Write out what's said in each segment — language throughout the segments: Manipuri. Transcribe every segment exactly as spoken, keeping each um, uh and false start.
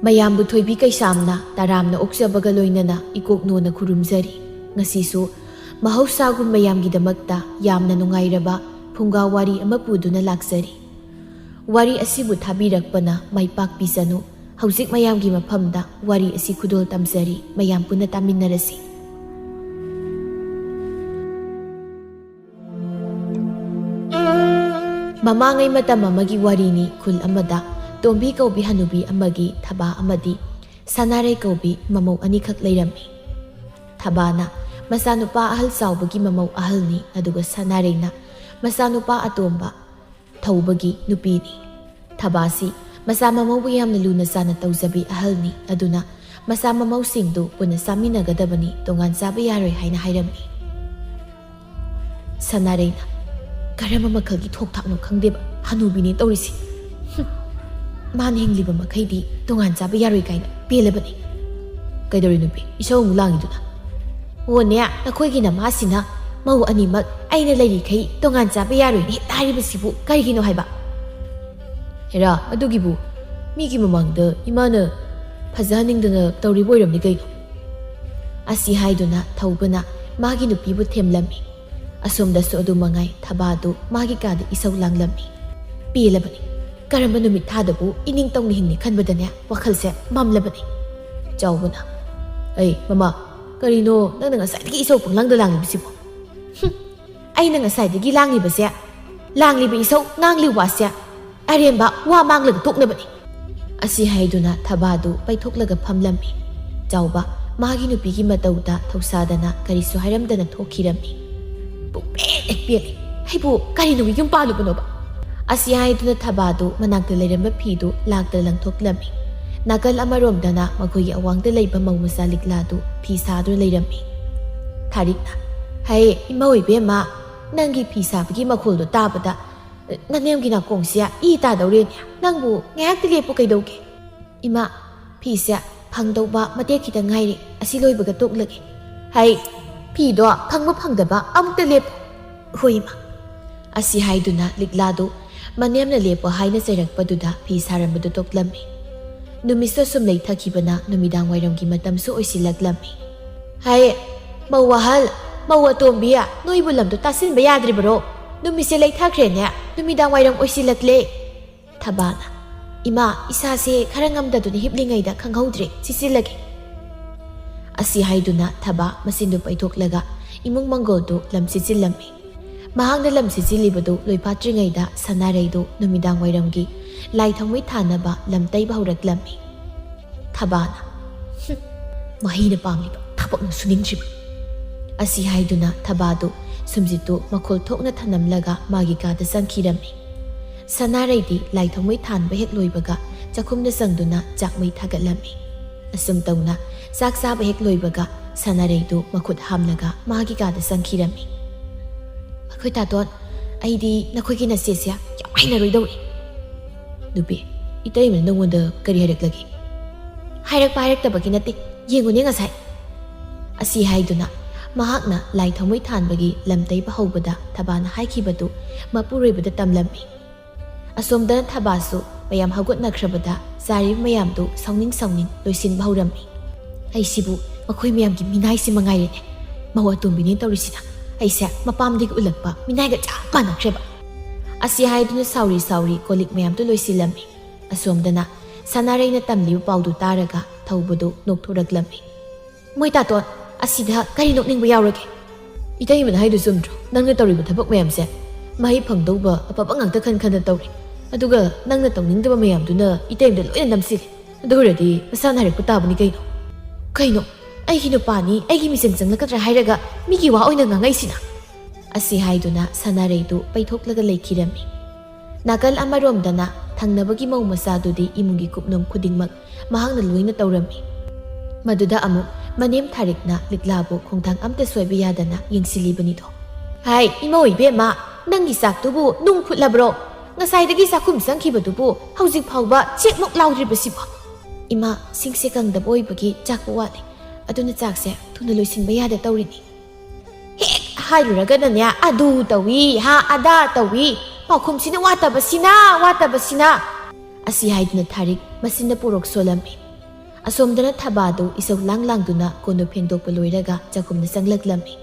ꯃꯌꯥꯝꯕꯨ ꯊꯣꯏꯕꯤ ꯀꯩꯁꯥꯝꯅ ꯇꯔꯥꯝꯅ ꯑꯣꯛꯆꯕꯒ ꯂꯣꯏꯅꯅ ꯏꯀꯣꯛꯅꯣꯅ ꯈꯨꯔꯨꯝꯖꯔꯤ꯫ ꯉꯁꯤꯁꯨ ꯃꯍꯧꯁꯥꯒꯨꯝ ꯃꯌꯥꯝꯒꯤꯗꯃꯛꯇ ꯌꯥꯝꯅ ꯅꯨꯡꯉꯥꯏꯔꯕ ꯐꯨꯡꯒꯥ ꯋꯥꯔꯤ ꯑꯃ ꯄꯨꯗꯨꯅ ꯂꯥꯛꯆꯔꯤ꯫ ꯋꯥꯔꯤ ꯑꯁꯤꯕꯨ ꯊꯥꯕꯤꯔꯛꯄꯅ ꯃꯥꯏ ꯄꯥꯛꯄꯤꯁꯅꯨ꯫ ꯍꯧꯖꯤꯛ ꯃꯌꯥꯝꯒꯤ ꯃꯐꯝꯗ ꯋꯥꯔꯤ ꯑꯁꯤ ꯈꯨꯗꯣꯜ ꯇꯝꯖꯔꯤ, ꯃꯌꯥꯝ ꯄꯨꯟꯅ ꯇꯥꯃꯤꯟꯅꯔꯁꯤ꯫ ꯃꯃꯥꯡꯉꯩ ꯃꯇꯝ ꯑꯃꯒꯤ ꯋꯥꯔꯤꯅꯤ꯫ ꯈꯨꯜ ꯑꯃꯗ ꯇꯣꯝꯕꯤ ꯀꯧꯕꯤ ꯍꯅꯨꯕꯤ ꯑꯃꯒꯤ ꯊꯕꯥ ꯑꯃꯗꯤ ꯁꯅꯥꯔꯩ ꯀꯧꯕꯤ ꯃꯃꯧ ꯑꯅꯤꯈꯛ ꯂꯩꯔꯝꯃꯤ꯫ ꯊꯕꯥꯅ ꯃꯆꯥꯅꯨꯄꯥ ꯑꯍꯜ ꯆꯥꯎꯕꯒꯤ ꯃꯃꯧ ꯑꯍꯜꯅꯤ, ꯑꯗꯨꯒ ꯁꯅꯥꯔꯩꯅ ꯃꯆꯥꯅꯨꯄꯥ ꯑꯇꯣꯝꯕ ꯊꯧꯕꯒꯤ ꯅꯨꯄꯤꯅꯤ꯫ ꯊꯕꯥꯁꯤ ꯃꯆꯥ ꯃꯃꯧꯕꯨ ꯌꯥꯝꯅ ꯂꯨꯅ ꯆꯥꯅ ꯇꯧꯖꯕꯤ ꯑꯍꯜꯅꯤ, ꯑꯗꯨꯅ ꯃꯆꯥ ꯃꯃꯧꯁꯤꯡꯗꯨ ꯄꯨꯟꯅ ꯆꯥꯃꯤꯟꯅꯒꯗꯕꯅꯤ, ꯇꯣꯉꯥꯟ ꯆꯥꯕ ꯌꯥꯔꯣꯏ ꯍꯥꯏꯅ ꯍꯥꯏꯔꯝꯃꯤ꯫ ꯁꯅꯥꯔꯩꯅ, "ꯀꯔꯝꯕ ꯃꯈꯜꯒꯤ ꯊꯣꯛ ꯊꯥꯛꯅꯣ ꯈꯪꯗꯦꯕ ꯍꯅꯨꯕꯤꯅꯦ ꯇꯧꯔꯤꯁꯤ꯫ ꯍꯨꯝ, ꯃꯥꯅ ꯍꯤꯡꯂꯤꯕ ꯃꯈꯩꯗꯤ ꯇꯣꯉꯥꯟ ꯆꯥꯕ ꯌꯥꯔꯣꯏ ꯀꯥꯏꯅ ꯄꯦꯜꯂꯕꯅꯤ꯫ ꯀꯩꯗꯧꯔꯦ ꯅꯨꯄꯤ, ꯏꯁꯧ ꯑꯃꯨꯛ ꯂꯥꯡꯉꯤꯗꯨꯅ?" "ꯑꯣꯅꯦ, ꯅꯈꯣꯏꯒꯤ ꯅꯃꯥꯁꯤꯅ ꯃꯧ ꯑꯅꯤꯃꯛ ꯑꯩꯅ ꯂꯩꯔꯤꯈꯩ ꯇꯣꯉꯥꯟ ꯆꯥꯕ ꯌꯥꯔꯣꯏꯅ ꯍꯦꯛꯇ ꯍꯥꯏꯔꯤꯕꯁꯤꯕꯨ ꯀꯔꯤꯒꯤꯅꯣ ꯍꯥꯏꯕ?" "ꯍꯦꯔꯥ, ꯑꯗꯨꯒꯤꯕꯨ ꯃꯤꯒꯤ ꯃꯃꯥꯡꯗ ꯏꯃꯥꯅ ꯐꯖꯍꯟꯅꯤꯡꯗꯅ ꯇꯧꯔꯤꯕ ꯑꯣꯏꯔꯝꯅꯤ ꯀꯩꯅꯣ?" ꯑꯁꯤ ꯍꯥꯏꯗꯨꯅ ꯊꯧꯕꯅ ꯃꯥꯒꯤ ꯅꯨꯄꯤꯕꯨ ꯊꯦꯝꯂꯝꯃꯤ꯫ ꯑꯁꯣꯝꯗꯁꯨ ꯑꯗꯨ ꯃꯉꯥꯏ, ꯊꯕꯥꯗꯨ ꯃꯥꯒꯤ ꯀꯥꯗ ꯏꯁꯧ ꯂꯥꯡꯂꯝꯃꯤ꯫ ꯄꯦꯜꯂꯕꯅꯤ꯫ ꯀꯔꯝꯕ ꯅꯨꯃꯤꯠ ꯊꯥꯗꯕꯨ ꯏꯅꯤꯡꯇꯧꯅ ꯍꯤꯡꯅꯤ ꯈꯟꯕꯗꯅꯦ ꯋꯥꯈꯜꯁꯦ ꯃꯝꯂꯕꯅꯤ꯫ ꯆꯥꯎꯕꯅ, "ꯑꯩ, ꯃꯃꯥ, ꯀꯔꯤꯅꯣ ꯅꯪꯅ ꯉꯁꯥꯏꯗꯒꯤ ꯏꯁꯧ ꯄꯪꯂꯥꯡꯗ ꯂꯥꯡꯂꯤꯕꯁꯤꯕꯣ?" "ꯍꯨꯝ, ꯑꯩꯅ ꯉꯁꯥꯏꯗꯒꯤ ꯂꯥꯡꯂꯤꯕꯁꯦ, ꯂꯥꯡꯂꯤꯕ ꯏꯁꯧ, ꯉꯥꯡꯂꯤꯕ ꯋꯥꯁꯦ ꯑꯔꯦꯝꯕ ꯋꯥ ꯃꯥꯡꯂꯒ ꯇꯣꯛꯅꯕꯅꯤ꯫" ꯑꯁꯤ ꯍꯥꯏꯗꯨꯅ ꯊꯕꯥꯗꯨ ꯄꯩꯊꯣꯛꯂꯒ ꯐꯝꯂꯝꯃꯤ꯫ ꯆꯥꯎꯕ ꯃꯥꯒꯤ ꯅꯨꯄꯤꯒꯤ ꯃꯇꯧꯗ ꯊꯧꯁꯥꯗꯅ ꯀꯔꯤꯁꯨ ꯍꯥꯏꯔꯝꯗꯅ ꯊꯣꯛꯈꯤꯔꯝꯃꯤ꯫ "ꯄꯨꯡꯄꯦꯟ ꯍꯦꯛ ꯄꯦꯜꯂꯤ꯫ ꯑꯩꯕꯨ ꯀꯔꯤꯅꯨꯡꯒꯤ ꯌꯨꯝ ꯄꯥꯜꯂꯨꯕꯅꯣꯕ?" ꯑꯁꯤ ꯍꯥꯏꯗꯨꯅ ꯊꯕꯥꯗꯨ ꯃꯅꯥꯛꯇ ꯂꯩꯔꯝꯕ ꯐꯤꯗꯨ ꯂꯥꯛꯇ ꯂꯪꯊꯣꯛꯂꯝꯃꯤ꯫ ꯅꯥꯀꯜ ꯑꯃꯔꯣꯝꯗꯅ ꯃꯈꯣꯏꯒꯤ ꯑꯋꯥꯡꯗ ꯂꯩꯕ ꯃꯧ ꯃꯆꯥ ꯂꯤꯛꯂꯥꯗꯨ ꯐꯤ ꯁꯥꯗꯨꯅ ꯂꯩꯔꯝꯃꯤ꯫ ꯊꯥꯔꯤꯛꯅ, "ꯍꯩ, ꯏꯃꯧ ꯏꯕꯦꯝꯃ, ꯅꯪꯒꯤ ꯐꯤ ꯁꯥꯕꯒꯤ ꯃꯈꯣꯜꯗꯣ ꯇꯥꯕꯗ ꯅꯅꯦꯝꯒꯤ ꯅꯥꯀꯣꯡꯁꯦ ꯏ ꯇꯥꯗꯧꯔꯦꯅꯦ꯫ ꯅꯪꯕꯨ ꯉꯥꯏꯍꯥꯛꯇꯤ ꯂꯦꯞꯄꯨ ꯀꯩꯗꯧꯒꯦ?" "ꯏꯃꯥ, ꯐꯤꯁꯦ ꯐꯪꯗꯧꯕ ꯃꯇꯦꯛ ꯈꯤꯇꯪ ꯉꯥꯏꯔꯦ, ꯑꯁꯤ ꯂꯣꯏꯕꯒ ꯇꯣꯛꯂꯒꯦ꯫" "ꯍꯩ, ꯐꯤꯗꯣ ꯐꯪꯕ ꯐꯪꯗꯕ ꯑꯃꯨꯛꯇ ꯂꯦꯞꯄꯨ꯫" "ꯍꯣꯏ, ꯏꯃꯥ꯫" ꯑꯁꯤ ꯍꯥꯏꯗꯨꯅ ꯂꯤꯛꯂꯥꯗꯨ ꯃꯅꯦꯝꯅ ꯂꯦꯞꯄꯣ ꯍꯥꯏꯅ ꯆꯩꯔꯛꯄꯗꯨꯗ ꯐꯤ ꯁꯥꯔꯝꯕꯗꯨ ꯇꯣꯛꯂꯝꯃꯤ꯫ ꯅꯨꯃꯤꯠꯁꯨ ꯁꯨꯝ ꯂꯩꯊꯈꯤꯕꯅ ꯅꯨꯃꯤꯗꯥꯡ ꯋꯥꯏꯔꯝꯒꯤ ꯃꯇꯝꯁꯨ ꯑꯣꯏꯁꯤꯜꯂꯛꯂꯝꯃꯤ꯫ "ꯍꯥꯏ, ꯃꯧ ꯑꯍꯜ, ꯃꯧ ꯑꯇꯣꯝꯕꯤ, ꯅꯣꯏꯕꯨ ꯂꯝꯗꯣ ꯇꯥꯁꯤꯟꯕ ꯌꯥꯗ꯭ꯔꯤꯕꯔꯣ? ꯅꯨꯃꯤꯠꯁꯦ ꯂꯩꯊꯈ꯭ꯔꯦꯅꯦ, ꯅꯨꯃꯤꯗꯥꯡ ꯋꯥꯏꯔꯝ ꯑꯣꯏꯁꯤꯜꯂꯛꯂꯦ꯫" ꯊꯕꯥꯅ, "ꯏꯃꯥ, ꯏꯁꯥꯁꯦ ꯈꯔ ꯉꯝꯗꯗꯨꯅ ꯍꯤꯞꯂꯤꯉꯩꯗ ꯈꯪꯍꯧꯗ꯭ꯔꯦ, ꯆꯦꯠꯁꯤꯜꯂꯒꯦ꯫" ꯑꯁꯤ ꯍꯥꯏꯗꯨꯅ ꯊꯕꯥ ꯃꯆꯤꯟꯗꯨ ꯄꯩꯊꯣꯛꯂꯒ ꯏꯃꯨꯡ ꯃꯪꯒꯣꯜꯗꯨ ꯂꯝ ꯆꯦꯠꯁꯤꯜꯂꯝꯃꯤ꯫ ꯃꯍꯥꯛꯅ ꯂꯝ ꯆꯦꯠꯁꯤꯜꯂꯤꯕꯗꯨ ꯂꯣꯏꯐꯥꯠꯇ꯭ꯔꯤꯉꯩꯗ ꯁꯅꯥꯔꯩꯗꯨ ꯅꯨꯃꯤꯗꯥꯡ ꯋꯥꯏꯔꯝꯒꯤ ꯂꯥꯏ ꯊꯥꯎꯃꯩ ꯊꯥꯅꯕ ꯂꯝ ꯇꯩꯕ ꯍꯧꯔꯛꯂꯝꯃꯤ꯫ ꯊꯕꯥꯅ, "ꯍꯨꯝ, ꯃꯍꯩꯅ ꯄꯥꯝꯂꯤꯕ, ꯊꯕꯛꯅ ꯁꯨꯅꯤꯡꯗ꯭ꯔꯤꯕ꯫" ꯑꯁꯤ ꯍꯥꯏꯗꯨꯅ ꯊꯕꯥꯗꯨ ꯁꯨꯝꯖꯤꯠꯇꯨ ꯃꯈꯣꯜ ꯊꯣꯛꯅ ꯊꯅꯝꯂꯒ ꯃꯥꯒꯤ ꯀꯥꯗ ꯆꯪꯈꯤꯔꯝꯃꯤ꯫ ꯁꯅꯥꯔꯩꯗꯤ ꯂꯥꯏ ꯊꯥꯎꯃꯩ ꯊꯥꯟꯕ ꯍꯦꯛ ꯂꯣꯏꯕꯒ ꯆꯥꯛꯈꯨꯝꯗ ꯆꯪꯗꯨꯅ ꯆꯥꯛꯃꯩ ꯊꯥꯒꯠꯂꯝꯃꯤ꯫ ꯑꯁꯨꯝ ꯇꯧꯅ ꯆꯥꯛ ꯆꯥꯕ ꯍꯦꯛ ꯂꯣꯏꯕꯒ ꯁꯅꯥꯔꯩꯗꯨ ꯃꯈꯨꯠ ꯍꯥꯝꯂꯒ ꯃꯥꯒꯤ ꯀꯥꯗ ꯆꯪꯈꯤꯔꯝꯃꯤ꯫ "ꯑꯩꯈꯣꯏ ꯇꯥꯇꯣꯟ, ꯑꯩꯗꯤ ꯅꯈꯣꯏꯒꯤ ꯅꯆꯦꯁꯦ ꯌꯥꯝ ꯍꯩꯅꯔꯣꯏꯗꯧꯔꯤ꯫" "ꯅꯨꯄꯤ, ꯏꯇꯩꯃꯅ ꯅꯉꯣꯟꯗ ꯀꯔꯤ ꯍꯥꯏꯔꯛꯂꯒꯦ?" "ꯍꯥꯏꯔꯛꯄ ꯍꯥꯏꯔꯛꯇꯕꯒꯤ ꯅꯠꯇꯦ, ꯌꯦꯡꯉꯨꯅꯦ ꯉꯁꯥꯏ꯫" ꯑꯁꯤ ꯍꯥꯏꯗꯨꯅ ꯃꯍꯥꯛꯅ ꯂꯥꯏ ꯊꯥꯎꯃꯩ ꯊꯥꯟꯕꯒꯤ ꯂꯝ ꯇꯩꯕ ꯍꯧꯕꯗ ꯊꯕꯥꯅ ꯍꯥꯏꯈꯤꯕꯗꯨ ꯃꯄꯨꯔꯣꯏꯕꯗ ꯇꯝꯂꯝꯃꯤ꯫ ꯑꯁꯣꯝꯗꯅ ꯊꯕꯥꯁꯨ ꯃꯌꯥꯝ ꯍꯧꯒꯠꯅꯈ꯭ꯔꯕꯗ ꯆꯥꯔꯤꯕ ꯃꯌꯥꯝꯗꯨ ꯁꯥꯎꯅꯤꯡ ꯁꯥꯎꯅꯤꯡ ꯂꯣꯏꯁꯤꯟꯕ ꯍꯧꯔꯝꯃꯤ꯫ "ꯑꯩꯁꯤꯕꯨ ꯃꯈꯣꯏ ꯃꯌꯥꯝꯒꯤ ꯃꯤꯅꯥꯏꯁꯤ ꯃꯉꯥꯏꯔꯦꯅꯦ꯫ ꯃꯧ ꯑꯇꯣꯝꯕꯤꯅꯦ ꯇꯧꯔꯤꯁꯤꯅ ꯑꯩꯁꯦ ꯃꯄꯥꯝꯗꯒꯤ ꯎꯠꯂꯛꯄ ꯃꯤꯅꯥꯏꯒ ꯆꯞ ꯃꯥꯟꯅꯈ꯭ꯔꯦꯕ꯫" ꯑꯁꯤ ꯍꯥꯏꯗꯨꯅ ꯁꯥꯎꯔꯤ ꯁꯥꯎꯔꯤ ꯀꯣꯜ ꯂꯤꯛ ꯃꯌꯥꯝꯗꯨ ꯂꯣꯏꯁꯤꯜꯂꯝꯃꯤ꯫ ꯑꯁꯣꯝꯗꯅ ꯁꯅꯥꯔꯩꯅ ꯇꯝꯂꯤꯕ ꯄꯥꯎꯗꯨ ꯇꯥꯔꯒ ꯊꯧꯕꯗꯨ ꯅꯣꯛꯊꯣꯔꯛꯂꯝꯃꯤ꯫ "ꯃꯣꯏ ꯇꯥꯇꯣꯟ, ꯑꯁꯤꯗ ꯀꯔꯤ ꯅꯣꯛꯅꯤꯡꯕ ꯌꯥꯎꯔꯒꯦ?" "ꯏꯇꯩꯃꯅ ꯍꯥꯏꯗꯨ ꯆꯨꯝꯗ꯭ꯔꯣ? ꯅꯪꯅ ꯇꯧꯔꯤꯕ ꯊꯕꯛ ꯃꯌꯥꯝꯁꯦ ꯃꯍꯩ ꯐꯪꯗꯧꯕ ꯑꯐꯕ ꯉꯥꯛꯇ ꯈꯟ ꯈꯟꯅ ꯇꯧꯔꯤ꯫ ꯑꯗꯨꯒ ꯅꯪꯅ ꯇꯧꯅꯤꯡꯗꯕ ꯃꯌꯥꯝꯗꯨꯅ ꯏꯇꯩꯃꯗ ꯂꯣꯏꯅ ꯅꯝꯁꯤꯜꯂꯤ꯫ ꯑꯗꯨ ꯑꯣꯏꯔꯗꯤ ꯃꯁꯥꯅ ꯍꯥꯏꯔꯛꯄ ꯇꯥꯕꯅꯤ ꯀꯩꯅꯣ꯫" "ꯀꯩꯅꯣ? ꯑꯩꯒꯤ ꯅꯨꯄꯥꯅꯤ, ꯑꯩꯒꯤ ꯃꯤꯆꯪ ꯆꯪꯂꯛꯀꯗ꯭ꯔꯥ ꯍꯥꯏꯔꯒ ꯃꯤꯒꯤ ꯋꯥ ꯑꯣꯏꯅ ꯉꯥꯡꯉꯛꯏꯁꯤꯅ?" ꯑꯁꯤ ꯍꯥꯏꯗꯨꯅ ꯁꯅꯥꯔꯩꯗꯨ ꯄꯩꯊꯣꯛꯂꯒ ꯂꯩꯈꯤꯔꯝꯃꯤ꯫ ꯅꯥꯀꯜ ꯑꯃꯔꯣꯝꯗꯅ ꯊꯪꯅꯕꯒꯤ ꯃꯧ ꯃꯆꯥꯗꯨꯗꯤ ꯏꯃꯨꯡꯒꯤ ꯀꯨꯞꯅꯣꯝ ꯈꯨꯗꯤꯡꯃꯛ ꯃꯍꯥꯛꯅ ꯂꯣꯏꯅ ꯇꯧꯔꯝꯃꯤ꯫ ꯃꯗꯨꯗ ꯑꯃꯨꯛ ꯃꯅꯦꯝ ꯊꯥꯔꯤꯛꯅ ꯂꯤꯛꯂꯥꯕꯨ ꯈꯣꯡꯊꯥꯡ ꯑꯝꯇ ꯁꯣꯏꯕ ꯌꯥꯗꯅ ꯌꯦꯡꯁꯤꯜꯂꯤꯕꯅꯤꯗꯣ꯫ "ꯍꯥꯏ, ꯏꯃꯧ ꯏꯕꯦꯝꯃ, ꯅꯪꯒꯤ ꯆꯥꯛꯇꯨꯕꯨ ꯅꯨꯡ ꯐꯨꯠꯂꯕ꯭ꯔꯣ? ꯉꯁꯥꯏꯗꯒꯤ ꯆꯥꯛꯈꯨꯝ ꯆꯪꯈꯤꯕꯗꯨꯕꯨ ꯍꯧꯖꯤꯛ ꯐꯥꯎꯕ ꯆꯦꯛꯃꯨꯛ ꯂꯥꯎꯗ꯭ꯔꯤꯕꯁꯤꯕꯣ?" "ꯏꯃꯥ, ꯁꯤꯡꯁꯦ ꯀꯪꯗꯕ ꯑꯣꯏꯕꯒꯤ ꯆꯥꯛꯄ ꯋꯥꯠꯂꯤ, ꯑꯗꯨꯅ ꯆꯥꯛꯁꯦ ꯊꯨꯅ ꯂꯣꯏꯁꯤꯟꯕ ꯌꯥꯗ ꯇꯧꯔꯤꯅꯤ꯫" "ꯍꯦꯛ ꯍꯥꯏꯔꯨꯔꯒꯅꯅꯦ, ꯑꯗꯨ ꯇꯧꯏ, ꯍꯥ, ꯑꯗꯥ ꯇꯧꯏ, ꯄꯥꯎꯈꯨꯝꯁꯤꯅ ꯋꯥꯠꯇꯕꯁꯤꯅ, ꯋꯥꯠꯇꯕꯁꯤꯅ꯫" ꯑꯁꯤ ꯍꯥꯏꯗꯨꯅ ꯊꯥꯔꯤꯛ ꯃꯁꯤꯅ ꯄꯨꯔꯣꯛ ꯁꯣꯜꯂꯝꯃꯤ꯫ ꯑꯁꯣꯝꯗꯅ ꯊꯕꯥꯗꯨ ꯏꯁꯧ ꯂꯥꯡ ꯂꯥꯡꯗꯨꯅ ꯀꯣꯟꯗꯨ ꯐꯦꯡꯗꯣꯛꯄ ꯂꯣꯏꯔꯒ ꯆꯥꯛꯈꯨꯝꯗ ꯆꯪꯂꯛꯂꯝꯃꯤ꯫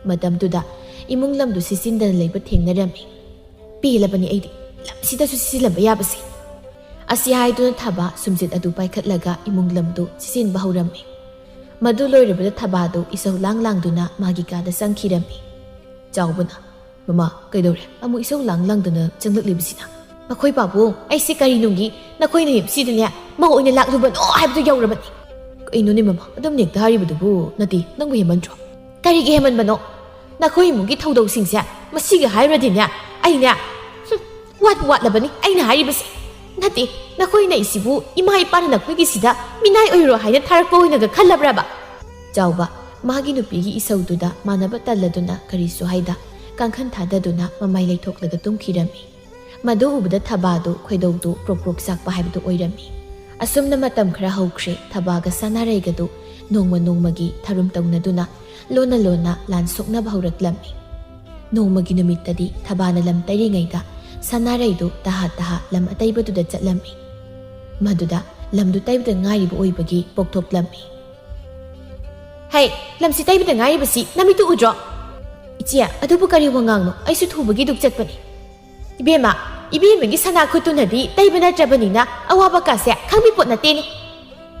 ꯃꯇꯝꯗꯨꯗ ꯏꯃꯨꯡ ꯂꯝꯗꯨ ꯁꯤꯠꯆꯤꯟꯗꯅ ꯂꯩꯕ ꯊꯦꯡꯅꯔꯝꯃꯤ꯫ "ꯄꯦꯜꯂꯕꯅꯤ ꯑꯩꯗꯤ, ꯂꯝꯁꯤꯗꯁꯨ ꯁꯤꯠꯆꯤꯜꯂꯝꯕ ꯌꯥꯕꯁꯦ!" ꯑꯁꯤ ꯍꯥꯏꯗꯨꯅ ꯊꯕꯥ ꯁꯨꯝꯖꯤꯠ ꯑꯗꯨ ꯄꯥꯏꯈꯠꯂꯒ ꯏꯃꯨꯡ ꯂꯝꯗꯨ ꯁꯤꯠꯆꯤꯟꯕ ꯍꯧꯔꯝꯃꯤ꯫ ꯃꯗꯨ ꯂꯣꯏꯔꯕꯗ ꯊꯕꯥꯗꯨ ꯏꯁꯧ ꯂꯥꯡ ꯂꯥꯡꯗꯨꯅ ꯃꯥꯒꯤ ꯀꯥꯗ ꯆꯪꯈꯤꯔꯝꯃꯤ꯫ ꯆꯥꯎꯕꯅ, "ꯃꯃꯥ, ꯀꯩꯗꯧꯔꯦ? ꯑꯃꯨꯛ ꯏꯁꯧ ꯂꯥꯡ ꯂꯥꯡꯗꯅ ꯆꯪꯂꯛꯂꯤꯕꯁꯤꯅ?" "ꯃꯈꯣꯏ ꯄꯥꯕꯨꯡ, ꯑꯩꯁꯦ ꯀꯔꯤꯅꯨꯡꯒꯤ ꯅꯈꯣꯏꯅ ꯌꯨꯝꯁꯤꯗꯅꯦ ꯃꯧ ꯑꯣꯏꯅ ꯂꯥꯛꯂꯨꯕꯅꯣ ꯍꯥꯏꯕꯗꯨ ꯌꯧꯔꯕꯅꯤ!" "ꯀꯩꯅꯣꯅꯦ ꯃꯃꯥ, ꯑꯗꯨꯝ ꯅꯦꯛꯇ ꯍꯥꯏꯔꯤꯕꯗꯨꯕꯨ? ꯅꯠꯇꯦ, ꯅꯪꯕꯨ ꯍꯦꯟꯃꯟꯗ꯭ꯔꯣ?" "ꯀꯔꯤꯒꯤ ꯍꯦꯟꯃꯟꯕꯅꯣ? ꯅꯈꯣꯏ ꯏꯃꯨꯡꯒꯤ ꯊꯧꯗꯧꯁꯤꯡꯁꯦ ꯃꯁꯤꯒ ꯍꯥꯏꯔꯨꯔꯗꯤꯅꯦ ꯑꯩꯅꯦ, ꯍꯨꯝ, ꯋꯥꯠꯄꯨ ꯋꯥꯠꯂꯕꯅꯤ ꯑꯩꯅ ꯍꯥꯏꯔꯤꯕꯁꯦ꯫ ꯅꯠꯇꯦ, ꯅꯈꯣꯏꯅ ꯑꯩꯁꯤꯕꯨ ꯏꯃꯥ ꯏꯄꯥꯅ ꯅꯈꯣꯏꯒꯤ ꯁꯤꯗ ꯃꯤꯅꯥꯏ ꯑꯣꯏꯔꯣ ꯍꯥꯏꯅ ꯊꯥꯔꯛꯄ ꯑꯣꯏꯅꯒ ꯈꯜꯂꯕ꯭ꯔꯕ?" ꯆꯥꯎꯕ, ꯃꯥꯒꯤ ꯅꯨꯄꯤꯒꯤ ꯏꯁꯧꯗꯨꯗ ꯃꯥꯟꯅꯕ ꯇꯜꯂꯗꯨꯅ ꯀꯔꯤꯁꯨ ꯍꯥꯏꯗ, ꯀꯥꯡꯈꯟ ꯊꯥꯗꯗꯨꯅ ꯃꯃꯥꯏ ꯂꯩꯊꯣꯛꯂꯒ ꯇꯨꯝꯈꯤꯔꯝꯃꯤ꯫ ꯃꯗꯨ ꯎꯕꯗ ꯊꯕꯥꯗꯨ ꯈꯣꯏꯗꯧꯗꯨ ꯄ꯭ꯔꯣꯛ ꯄ꯭ꯔꯣꯛ ꯆꯥꯛꯄ ꯍꯥꯏꯕꯗꯨ ꯑꯣꯏꯔꯝꯃꯤ꯫ ꯑꯁꯨꯝꯅ ꯃꯇꯝ ꯈꯔ ꯍꯧꯈ꯭ꯔꯦ꯫ ꯊꯕꯥꯒ ꯁꯅꯥꯔꯩꯒꯗꯨ ꯅꯣꯡꯃ ꯅꯣꯡꯃꯒꯤ ꯊꯔꯨꯝ ꯇꯧꯅꯗꯨꯅ ꯂꯣꯟꯅ ꯂꯣꯟꯅ ꯂꯥꯟ ꯁꯣꯛꯅꯕ ꯍꯧꯔꯛꯂꯝꯃꯤ꯫ ꯅꯣꯡꯃꯒꯤ ꯅꯨꯃꯤꯠꯇꯗꯤ ꯊꯕꯥꯅ ꯂꯝ ꯇꯩꯔꯤꯉꯩꯗ ꯁꯅꯥꯔꯩꯗꯨ ꯇꯍꯥ ꯇꯍꯥ ꯂꯝ ꯑꯇꯩꯕꯗꯨꯗ ꯆꯠꯂꯝꯃꯤ꯫ ꯃꯗꯨꯗ ꯂꯝꯗꯨ ꯇꯩꯕꯗ ꯉꯥꯏꯔꯤꯕ ꯑꯣꯏꯕꯒꯤ ꯄꯣꯛꯊꯣꯛꯂꯝꯃꯤ꯫ "ꯍꯩ, ꯂꯝꯁꯤ ꯇꯩꯕꯗ ꯉꯥꯏꯔꯤꯕꯁꯤ ꯅꯃꯤꯠꯇꯨ ꯎꯗ꯭ꯔꯣ?" "ꯏꯆꯦ, ꯑꯗꯨꯕꯨ ꯀꯔꯤ ꯋꯥꯉꯥꯡꯅꯣ? ꯑꯩꯁꯨ ꯊꯨꯕꯒꯤ ꯗꯨꯛ ꯆꯠꯄꯅꯤ꯫" "ꯏꯕꯦꯝꯃ, ꯏꯕꯦꯝꯃꯒꯤ ꯁꯅꯥ ꯈꯨꯠꯇꯨꯅꯗꯤ ꯇꯩꯕ ꯅꯠꯇ꯭ꯔꯕꯅꯤꯅ ꯑꯋꯥꯕ ꯀꯥꯁꯦ ꯈꯪꯕꯤ ꯄꯣꯠ ꯅꯠꯇꯦꯅꯦ꯫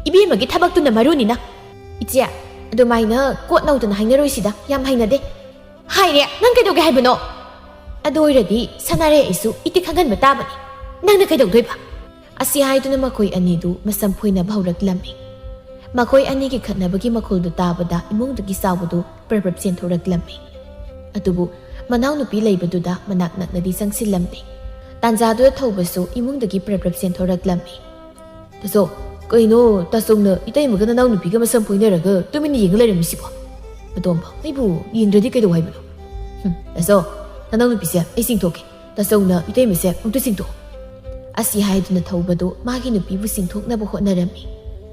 ꯏꯕꯦꯝꯃꯒꯤ ꯊꯕꯛꯇꯨꯅ ꯃꯔꯨꯅꯤꯅ꯫" "ꯏꯆꯦ, ꯑꯗꯨꯃꯥꯏꯅ ꯀꯣꯠ ꯅꯧꯗꯅ ꯍꯥꯏꯅꯔꯣꯏꯁꯤꯗ, ꯌꯥꯝ ꯍꯩꯅꯗꯦ꯫" "ꯍꯥꯏꯔꯦ, ꯅꯪ ꯀꯩꯗꯧꯒꯦ ꯍꯥꯏꯕꯅꯣ?" "ꯑꯗꯨ ꯑꯣꯏꯔꯗꯤ ꯁꯅꯥꯔꯩ ꯑꯩꯁꯨ ꯏꯇꯤꯛ ꯈꯪꯍꯟꯕ ꯇꯥꯕꯅꯤ꯫ ꯅꯪꯅ ꯀꯩꯗꯧꯗꯣꯏꯕ?" ꯑꯁꯤ ꯍꯥꯏꯗꯨꯅ ꯃꯈꯣꯏ ꯑꯅꯤꯗꯨ ꯃꯁꯝ ꯐꯣꯏꯅꯕ ꯍꯧꯔꯛꯂꯝꯃꯤ꯫ ꯃꯈꯣꯏ ꯑꯅꯤꯒꯤ ꯈꯠꯅꯕꯒꯤ ꯃꯈꯣꯜꯗꯨ ꯇꯥꯕꯗ ꯏꯃꯨꯡꯗꯒꯤ ꯆꯥꯎꯕꯗꯨ ꯄ꯭ꯔꯞ ꯄ꯭ꯔꯞ ꯆꯦꯟꯊꯣꯔꯛꯂꯝꯃꯤ꯫ ꯑꯗꯨꯕꯨ ꯃꯅꯥꯎꯅꯨꯄꯤ ꯂꯩꯕꯗꯨꯗ ꯃꯅꯥꯛ ꯅꯛꯅꯗꯤ ꯆꯪꯁꯤꯜꯂꯝꯗꯦ꯫ ꯇꯥꯟꯖꯥꯗꯨꯗ ꯊꯧꯕꯁꯨ ꯏꯃꯨꯡꯗꯒꯤ ꯄ꯭ꯔꯞ ꯄ꯭ꯔꯞ ꯆꯦꯟꯊꯣꯔꯛꯂꯝꯃꯤ꯫ "ꯇꯥꯆꯧ, ꯀꯩꯅꯣ ꯇꯥꯆꯧꯅ ꯏꯇꯩꯃꯒ ꯅꯅꯥꯎꯅꯨꯄꯤꯒ ꯃꯁꯝ ꯐꯣꯏꯅꯔꯒ ꯇꯨꯃꯤꯟꯅ ꯌꯦꯡꯉ ꯂꯩꯔꯝꯃꯤꯁꯤꯕꯣ? ꯑꯇꯣꯝꯕ, ꯑꯩꯕꯨ ꯌꯦꯡꯗ꯭ꯔꯗꯤ ꯀꯩꯗꯧ ꯍꯥꯏꯕꯅꯣ? ꯍꯨꯝ, ꯇꯥꯆꯧ, ꯅꯅꯥꯎꯅꯨꯄꯤꯁꯦ ꯑꯩ ꯆꯤꯡꯊꯣꯛꯀꯦ꯫ ꯇꯥꯆꯧꯅ ꯏꯇꯩꯃꯁꯦ ꯑꯃꯨꯛꯇ ꯆꯤꯡꯊꯣꯛꯑꯣ꯫" ꯑꯁꯤ ꯍꯥꯏꯗꯨꯅ ꯊꯧꯕꯗꯨ ꯃꯥꯒꯤ ꯅꯨꯄꯤꯕꯨ ꯆꯤꯡꯊꯣꯛꯅꯕ ꯍꯣꯠꯅꯔꯝꯃꯤ꯫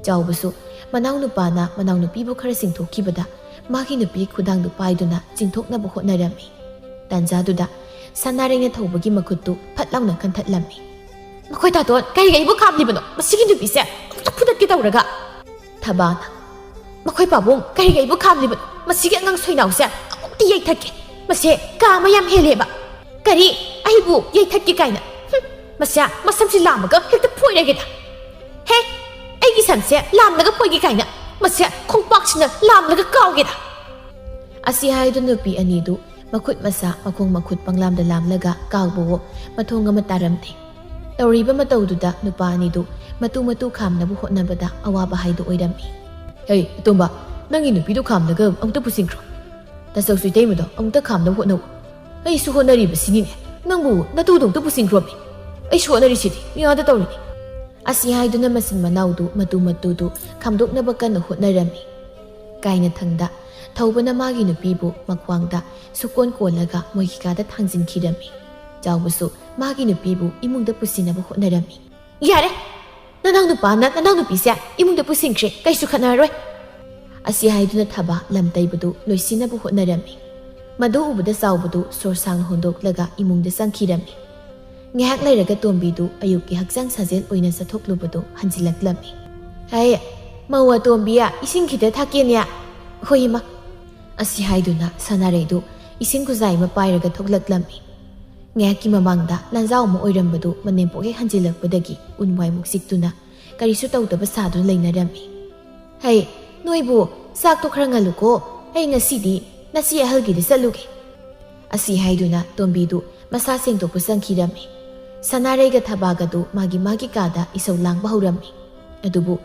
ꯆꯥꯎꯕꯁꯨ ꯃꯅꯥꯎꯅꯨꯄꯥꯅ ꯃꯅꯥꯎꯅꯨꯄꯤꯕꯨ ꯈꯔ ꯆꯤꯡꯊꯣꯛꯈꯤꯕꯗ ꯃꯥꯒꯤ ꯅꯨꯄꯤ ꯈꯨꯗꯥꯡꯗꯨ ꯄꯥꯏꯗꯨꯅ ꯆꯤꯡꯊꯣꯛꯅꯕ ꯍꯣꯠꯅꯔꯝꯃꯤ꯫ ꯇꯥꯟꯖꯥꯗꯨꯗ ꯁꯅꯥꯔꯩꯅ ꯊꯧꯕꯒꯤ ꯃꯈꯨꯠꯇꯨ ꯐꯠ ꯂꯥꯎꯅ ꯀꯟꯊꯠꯂꯝꯃꯤ꯫ ꯃꯈꯣꯏ ꯇꯥꯇꯣꯟ ꯀꯔꯤꯒꯤ ꯑꯩꯕꯨ ꯈꯥꯝꯂꯤꯕꯅꯣ? ꯃꯁꯤꯒꯤ ꯅꯨꯄꯤꯁꯦ ꯑꯃꯨꯛꯇ ꯐꯨꯗꯠꯀꯦ ꯇꯧꯔꯒ꯫ ꯊꯕꯥꯅ, ꯃꯈꯣꯏ ꯄꯥꯕꯨꯡ ꯀꯔꯤꯒꯤ ꯑꯩꯕꯨ ꯈꯥꯝꯂꯤꯕꯅꯣ? ꯃꯁꯤꯒꯤ ꯑꯉꯥꯡ ꯁꯣꯏꯅꯥꯎꯁꯦ ꯑꯃꯨꯛꯇ ꯌꯩꯊꯠꯀꯦ꯫ ꯃꯁꯦ ꯀꯥ ꯑꯃ ꯌꯥꯝ ꯍꯦꯜꯂꯦꯕ꯫ ꯀꯔꯤ? ꯑꯩꯕꯨ ꯌꯩꯊꯠꯀꯦ ꯀꯥꯏꯅ? ꯍꯨꯝ, ꯃꯁꯦ ꯃꯁꯝꯁꯤ ꯂꯥꯝꯃꯒ ꯍꯦꯛꯇ ꯐꯣꯏꯔꯒꯦꯗ꯫ ꯍꯦ, ꯑꯩꯒꯤ ꯁꯝꯁꯦ ꯂꯥꯝꯂꯒ ꯐꯣꯏꯒꯦ ꯀꯥꯏꯅ? ꯃꯁꯦ ꯈꯣꯡꯄꯥꯛꯁꯤꯅ ꯂꯥꯝꯂꯒ ꯀꯥꯎꯒꯦꯗ꯫ ꯑꯁꯤ ꯍꯥꯏꯗꯨꯅ ꯅꯨꯄꯤ ꯑꯅꯤꯗꯨ ꯃꯈꯨꯠ ꯃꯁꯥ ꯃꯈꯣꯡ ꯃꯈꯨꯠ ꯄꯪꯂꯥꯝꯗ ꯂꯥꯝꯂꯒ ꯀꯥꯎꯕꯋꯣ ꯃꯊꯣꯡ ꯑꯃ ꯇꯥꯔꯝꯗꯦ꯫ ꯇꯧꯔꯤꯕ ꯃꯇꯧꯗꯨꯗ ꯅꯨꯄꯥ ꯑꯅꯤꯗꯨ ꯃꯇꯨ ꯃꯇꯨ ꯈꯥꯝꯅꯕ ꯍꯣꯠꯅꯕꯗ ꯑꯋꯥꯕ ꯍꯥꯏꯗꯨ ꯑꯣꯏꯔꯝꯃꯤ꯫ "ꯍꯦ, ꯑꯇꯣꯝꯕ, ꯅꯪꯒꯤ ꯅꯨꯄꯤꯗꯨ ꯈꯥꯝꯂꯒ ꯑꯃꯨꯛꯇ ꯄꯨꯁꯤꯟꯈ꯭ꯔꯣ꯫ ꯇꯥꯆꯧꯁꯨ ꯏꯇꯩꯃꯗꯣ ꯑꯃꯨꯛꯇ ꯈꯥꯝꯅꯕ ꯍꯣꯠꯅꯧ꯫ ꯑꯩꯁꯨ ꯍꯣꯠꯅꯔꯤꯕꯁꯤꯅꯤꯅꯦ꯫ ꯅꯪꯕꯨ ꯅꯇꯨꯗꯣ ꯑꯃꯨꯛꯇ ꯄꯨꯁꯤꯟꯈ꯭ꯔꯣꯃꯤ꯫ ꯑꯩꯁꯨ ꯍꯣꯠꯅꯔꯤꯁꯤꯗꯤ ꯃꯤꯉꯥꯗ ꯇꯧꯔꯤꯅꯤ"꯫ ꯑꯁꯤ ꯍꯥꯏꯗꯨꯅ ꯃꯆꯤꯟ ꯃꯅꯥꯎꯗꯨ ꯃꯇꯨ ꯃꯇꯨꯗꯨ ꯈꯥꯝꯗꯣꯛꯅꯕ ꯀꯟꯅ ꯍꯣꯠꯅꯔꯝꯃꯤ꯫ ꯀꯥꯏꯅꯊꯪꯗ ꯊꯧꯕꯅ ꯃꯥꯒꯤ ꯅꯨꯄꯤꯕꯨ ꯃꯈ꯭ꯋꯥꯡꯗ ꯁꯨꯛꯀꯣꯟ ꯀꯣꯜꯂꯒ ꯃꯣꯏꯒꯤ ꯀꯥꯗ ꯊꯥꯡꯖꯤꯟꯈꯤꯔꯝꯃꯤ꯫ ꯆꯥꯎꯕꯁꯨ ꯃꯥꯒꯤ ꯅꯨꯄꯤꯕꯨ ꯏꯃꯨꯡꯗ ꯄꯨꯁꯤꯟꯅꯕ ꯍꯣꯠꯅꯔꯝꯃꯤ꯫ "ꯌꯥꯔꯦ! ꯅꯅꯥꯎ ꯅꯨꯄꯥꯅ ꯅꯅꯥꯎ ꯅꯨꯄꯤꯁꯦ ꯏꯃꯨꯡꯗ ꯄꯨꯁꯤꯟꯈ꯭ꯔꯦ, ꯀꯩꯁꯨ ꯈꯠꯅꯔꯔꯣꯏ"꯫ ꯑꯁꯤ ꯍꯥꯏꯗꯨꯅ ꯊꯕꯥ ꯂꯝ ꯇꯩꯕꯗꯨ ꯂꯣꯏꯁꯤꯟꯅꯕ ꯍꯣꯠꯅꯔꯝꯃꯤ꯫ ꯃꯗꯨ ꯎꯕꯗ ꯆꯥꯎꯕꯗꯨ ꯁꯣꯔ ꯁꯥꯡꯅ ꯍꯣꯟꯗꯣꯛꯂꯒ ꯏꯃꯨꯡꯗ ꯆꯪꯈꯤꯔꯝꯃꯤ꯫ ꯉꯥꯏꯍꯥꯛ ꯂꯩꯔꯒ ꯇꯣꯝꯕꯤꯗꯨ ꯑꯌꯨꯛꯀꯤ ꯍꯛꯆꯥꯡ ꯁꯥꯖꯦꯜ ꯑꯣꯏꯅ ꯆꯠꯊꯣꯛꯂꯨꯕꯗꯨ ꯍꯟꯖꯤꯜꯂꯛꯂꯝꯃꯤ꯫ "ꯍꯩ, ꯃꯧ ꯑꯇꯣꯝꯕꯤ, ꯏꯁꯤꯡ ꯈꯤꯇ ꯊꯛꯀꯦꯅꯦ"꯫ "ꯍꯣꯏ, ꯏꯃꯥ"꯫ ꯑꯁꯤ ꯍꯥꯏꯗꯨꯅ ꯁꯅꯥꯔꯩꯗꯨ ꯏꯁꯤꯡ ꯈꯨꯖꯥꯏ ꯑꯃ ꯄꯥꯏꯔꯒ ꯊꯣꯛꯂꯛꯂꯝꯃꯤ꯫ ꯉꯥꯏꯍꯥꯛꯀꯤ ꯃꯃꯥꯡꯗ ꯂꯟꯖꯥꯎ ꯑꯃ ꯑꯣꯏꯔꯝꯕꯗꯨ ꯃꯅꯦꯝꯄꯣꯛ ꯍꯦꯛ ꯍꯟꯖꯤꯜꯂꯛꯄꯗꯒꯤ ꯎꯟ ꯋꯥꯏꯃꯨꯛ ꯆꯤꯛꯇꯨꯅ ꯀꯔꯤꯁꯨ ꯇꯧꯗꯕ ꯁꯥꯗꯨꯅ ꯂꯩꯅꯔꯝꯃꯤ꯫ "ꯍꯩ, ꯅꯣꯏꯕꯨ ꯆꯥꯛꯇꯣ ꯈꯔ ꯉꯜꯂꯨꯀꯣ, ꯑꯩ ꯉꯁꯤꯗꯤ ꯅꯆꯦ ꯑꯍꯜꯒꯤꯗ ꯆꯠꯂꯨꯒꯦ"꯫ ꯑꯁꯤ ꯍꯥꯏꯗꯨꯅ ꯇꯣꯝꯕꯤꯗꯨ ꯃꯁꯥ ꯁꯦꯡꯗꯣꯛꯄ ꯆꯪꯈꯤꯔꯝꯃꯤ꯫ ꯁꯅꯥꯔꯩꯒ ꯊꯕꯥꯒꯗꯨ ꯃꯥꯒꯤ ꯃꯥꯒꯤ ꯀꯥꯗ ꯏꯁꯧ ꯂꯥꯡꯕ ꯍꯧꯔꯝꯃꯤ꯫ ꯑꯗꯨꯕꯨ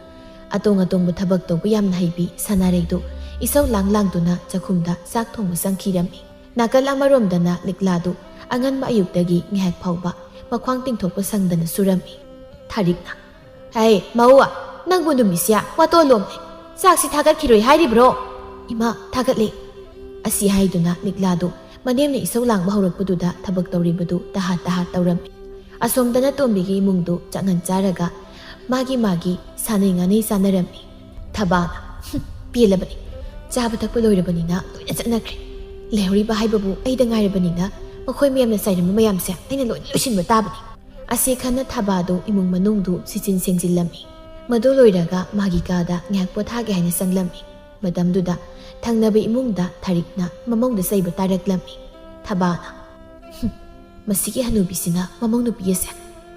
ꯑꯇꯣꯡ ꯑꯇꯣꯡꯕ ꯊꯕꯛ ꯇꯧꯕ ꯌꯥꯝꯅ ꯍꯩꯕꯤ ꯁꯅꯥꯔꯩꯗꯨ ꯏꯁꯧ ꯂꯥꯡ ꯂꯥꯡꯗꯨꯅ ꯆꯥꯛꯈꯨꯝꯗ ꯆꯥꯛ ꯊꯣꯡꯕ ꯆꯪꯈꯤꯔꯝꯃꯤ꯫ ꯅꯥꯀꯜ ꯑꯃꯔꯣꯝꯗꯅ ꯂꯤꯛꯂꯥꯗꯨ ꯑꯉꯟꯕ ꯑꯌꯨꯛꯇꯒꯤ ꯉꯥꯏꯍꯥꯛ ꯐꯥꯎꯕ ꯃꯈ꯭ꯋꯥꯡ ꯇꯤꯡꯊꯣꯛꯄ ꯁꯪꯗꯅ ꯁꯨꯔꯝꯃꯤ꯫ ꯊꯥꯔꯤꯛꯅ, "ꯍꯩ, ꯃꯧ, ꯅꯪꯕꯨ ꯅꯨꯃꯤꯠꯁꯦ ꯋꯥꯇꯣꯜꯂꯣꯝꯅꯦ꯫ ꯆꯥꯛꯁꯤ ꯊꯥꯒꯠꯈꯤꯔꯣꯏ ꯍꯥꯏꯔꯤꯕ꯭ꯔꯣ?" "ꯏꯃꯥ, ꯊꯥꯒꯠꯂꯦ"꯫ ꯑꯁꯤ ꯍꯥꯏꯗꯨꯅ ꯂꯤꯛꯂꯥꯗꯨ ꯃꯅꯦꯝꯅ ꯏꯁꯧ ꯂꯥꯡꯕ ꯍꯧꯔꯛꯄꯗꯨꯗ ꯊꯕꯛ ꯇꯧꯔꯤꯕꯗꯨ ꯇꯍꯥꯠ ꯇꯍꯥꯠ ꯇꯧꯔꯝꯃꯤ꯫ ꯑꯁꯣꯝꯗꯅ ꯇꯣꯝꯕꯤꯒꯤ ꯏꯃꯨꯡꯗꯨ ꯆꯥꯛꯉꯟ ꯆꯥꯔꯒ ꯃꯥꯒꯤ ꯃꯥꯒꯤ ꯁꯥꯅꯩ ꯉꯥꯅꯩ ꯆꯥꯅꯔꯝꯃꯤ꯫ ꯊꯕꯥꯅ, "ꯍꯨꯝ, ꯄꯦꯜꯂꯕꯅꯤ꯫ ꯆꯥꯕ ꯊꯛꯄ ꯂꯣꯏꯔꯕꯅꯤꯅ ꯂꯣꯏꯅ ꯆꯠꯅꯈ꯭ꯔꯦ꯫ ꯂꯩꯍꯧꯔꯤꯕ ꯍꯥꯏꯕꯕꯨ ꯑꯩꯗ ꯉꯥꯏꯔꯕꯅꯤꯅ ꯃꯈꯣꯏ ꯃꯌꯥꯝꯅ ꯆꯥꯏꯔꯝꯕ ꯃꯌꯥꯝꯁꯦ ꯑꯩꯅ ꯂꯣꯏꯅ ꯂꯣꯏꯁꯤꯟꯕ ꯇꯥꯕꯅꯤ"꯫ ꯑꯁꯤꯈꯟꯅ ꯊꯕꯥꯗꯨ ꯏꯃꯨꯡ ꯃꯅꯨꯡꯗꯨ ꯁꯤꯆꯤꯟ ꯁꯦꯡꯖꯤꯜꯂꯝꯃꯤ꯫ ꯃꯗꯨ ꯂꯣꯏꯔꯒ ꯃꯥꯒꯤ ꯀꯥꯗ ꯉꯥꯏꯍꯥꯛ ꯄꯣꯊꯥꯒꯦ ꯍꯥꯏꯅ ꯆꯪꯂꯝꯃꯤ꯫ ꯃꯇꯝꯗꯨꯗ ꯊꯪꯅꯕ ꯏꯃꯨꯡꯗ ꯊꯥꯔꯤꯛꯅ ꯃꯃꯧꯗ ꯆꯩꯕ ꯇꯥꯔꯛꯂꯝꯃꯤ꯫ ꯊꯕꯥꯅ, "ꯍꯨꯝ, ꯃꯁꯤꯒꯤ ꯍꯅꯨꯕꯤꯁꯤꯅ ꯃꯃꯧ ꯅꯨꯄꯤ ꯑꯁꯦ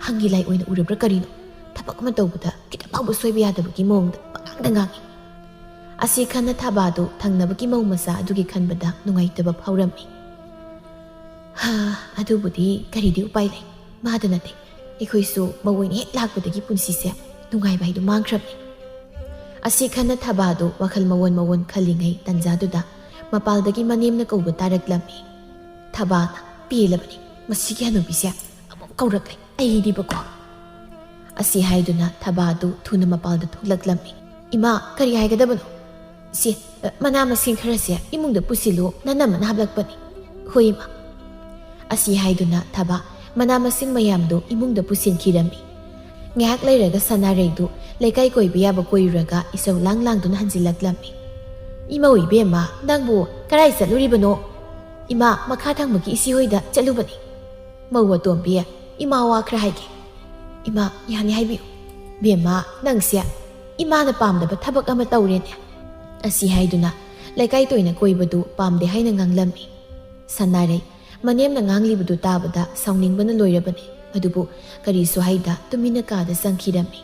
ꯍꯪꯒꯤ ꯂꯥꯏ ꯑꯣꯏꯅ ꯎꯔꯕ꯭ꯔꯥ ꯀꯔꯤꯅꯣ? ꯊꯕꯛ ꯑꯃ ꯇꯧꯕꯗ ꯈꯤꯇꯪ ꯐꯥꯎꯕ ꯁꯣꯏꯕ ꯌꯥꯗꯕꯒꯤ ꯃꯑꯣꯡꯗ ꯄꯉꯥꯡꯗ ꯉꯥꯡꯏ"꯫ ꯑꯁꯤꯈꯟꯅ ꯊꯕꯥꯗꯨ ꯊꯪꯅꯕꯒꯤ ꯃꯧ ꯃꯆꯥ ꯑꯗꯨꯒꯤ ꯈꯟꯕꯗ ꯅꯨꯡꯉꯥꯏꯇꯕ ꯐꯥꯎꯔꯝꯃꯤ꯫ "ꯍꯥ, ꯑꯗꯨꯕꯨꯗꯤ ꯀꯔꯤꯗꯤ ꯎꯄꯥꯏ ꯂꯩ? ꯃꯥꯗ ꯅꯠꯇꯦ, ꯑꯩꯈꯣꯏꯁꯨ ꯃꯧ ꯑꯣꯏꯅ ꯍꯦꯛ ꯂꯥꯛꯄꯗꯒꯤ ꯄꯨꯟꯁꯤꯁꯦ ꯅꯨꯡꯉꯥꯏꯕ ꯍꯥꯏꯗꯨ ꯃꯥꯡꯈ꯭ꯔꯕꯅꯤ"꯫ ꯑꯁꯤꯈꯟꯅ ꯊꯕꯥꯗꯨ ꯋꯥꯈꯜ ꯃꯑꯣꯟ ꯃꯑꯣꯟ ꯈꯜꯂꯤꯉꯩ ꯇꯟꯖꯥꯗꯨꯗ ꯃꯄꯥꯜꯗꯒꯤ ꯃꯅꯦꯝꯅ ꯀꯧꯕ ꯇꯥꯔꯛꯂꯝꯃꯤ꯫ ꯊꯕꯥꯅ, "ꯄꯦꯜꯂꯕꯅꯤ, ꯃꯁꯤꯒꯤ ꯍꯅꯨꯕꯤꯁꯦ ꯑꯃꯨꯛ ꯀꯧꯔꯛꯂꯦ꯫ ꯑꯩꯗꯤꯕꯀꯣ"꯫ ꯑꯁꯤ ꯍꯥꯏꯗꯨꯅ ꯊꯕꯥꯗꯨ ꯊꯨꯅ ꯃꯄꯥꯜꯗ ꯊꯣꯛꯂꯛꯂꯝꯃꯤ꯫ "ꯏꯃꯥ, ꯀꯔꯤ ꯍꯥꯏꯒꯗꯕꯅꯣ?" "ꯁꯤ, ꯑ, ꯃꯅꯥ ꯃꯁꯤꯡ ꯈꯔꯁꯦ ꯏꯃꯨꯡꯗ ꯄꯨꯁꯤꯜꯂꯨ, ꯅꯅꯝꯃꯅ ꯍꯥꯞꯂꯛꯄꯅꯤ"꯫ "ꯍꯣꯏ, ꯏꯃꯥ"꯫ ꯑꯁꯤ ꯍꯥꯏꯗꯨꯅ ꯊꯕꯥ ꯃꯅꯥ ꯃꯁꯤꯡ ꯃꯌꯥꯝꯗꯨ ꯏꯃꯨꯡꯗ ꯄꯨꯁꯤꯟꯈꯤꯔꯝꯃꯤ꯫ ꯉꯥꯏꯍꯥꯛ ꯂꯩꯔꯒ ꯁꯅꯥꯔꯩꯗꯨ ꯂꯩꯀꯥꯏ ꯀꯣꯏꯕ ꯌꯥꯕ ꯀꯣꯏꯔꯨꯔꯒ ꯏꯁꯧ ꯂꯥꯡ ꯂꯥꯡꯗꯨꯅ ꯍꯟꯖꯤꯜꯂꯛꯂꯝꯃꯤ꯫ "ꯏꯃꯧ ꯏꯕꯦꯝꯃ, ꯅꯪꯕꯨ ꯀꯔꯥꯏ ꯆꯠꯂꯨꯔꯤꯕꯅꯣ?" "ꯏꯃꯥ, ꯃꯈꯥ ꯊꯪꯕꯒꯤ ꯏꯆꯦ ꯍꯣꯏꯗ ꯆꯠꯂꯨꯕꯅꯤ"꯫ "ꯃꯧ ꯑꯇꯣꯝꯕꯤ, ꯏꯃꯥ ꯋꯥ ꯈꯔ ꯍꯥꯏꯒꯦ"꯫ "ꯏꯃꯥ, ꯌꯥꯅꯤ, ꯍꯥꯏꯕꯤꯌꯨ"꯫ "ꯕꯦꯝꯃ, ꯅꯪꯁꯦ ꯏꯃꯥꯅ ꯄꯥꯝꯗꯕ ꯊꯕꯛ ꯑꯃ ꯇꯧꯔꯦꯅꯦ"꯫ ꯑꯁꯤ ꯍꯥꯏꯗꯨꯅ ꯂꯩꯀꯥꯏ ꯇꯣꯏꯅ ꯀꯣꯏꯕꯗꯨ ꯄꯥꯝꯗꯦ ꯍꯥꯏꯅ ꯉꯥꯡꯂꯝꯃꯤ꯫ ꯁꯅꯥꯔꯩ ꯃꯅꯦꯝꯅ ꯉꯥꯡꯂꯤꯕꯗꯨ ꯇꯥꯕꯗ ꯁꯥꯎꯅꯤꯡꯕꯅ ꯂꯣꯏꯔꯕꯅꯤ꯫ ꯑꯗꯨꯕꯨ ꯀꯔꯤꯁꯨ ꯍꯥꯏꯗ ꯇꯨꯃꯤꯟꯅ ꯀꯥꯗ ꯆꯪꯈꯤꯔꯝꯃꯤ꯫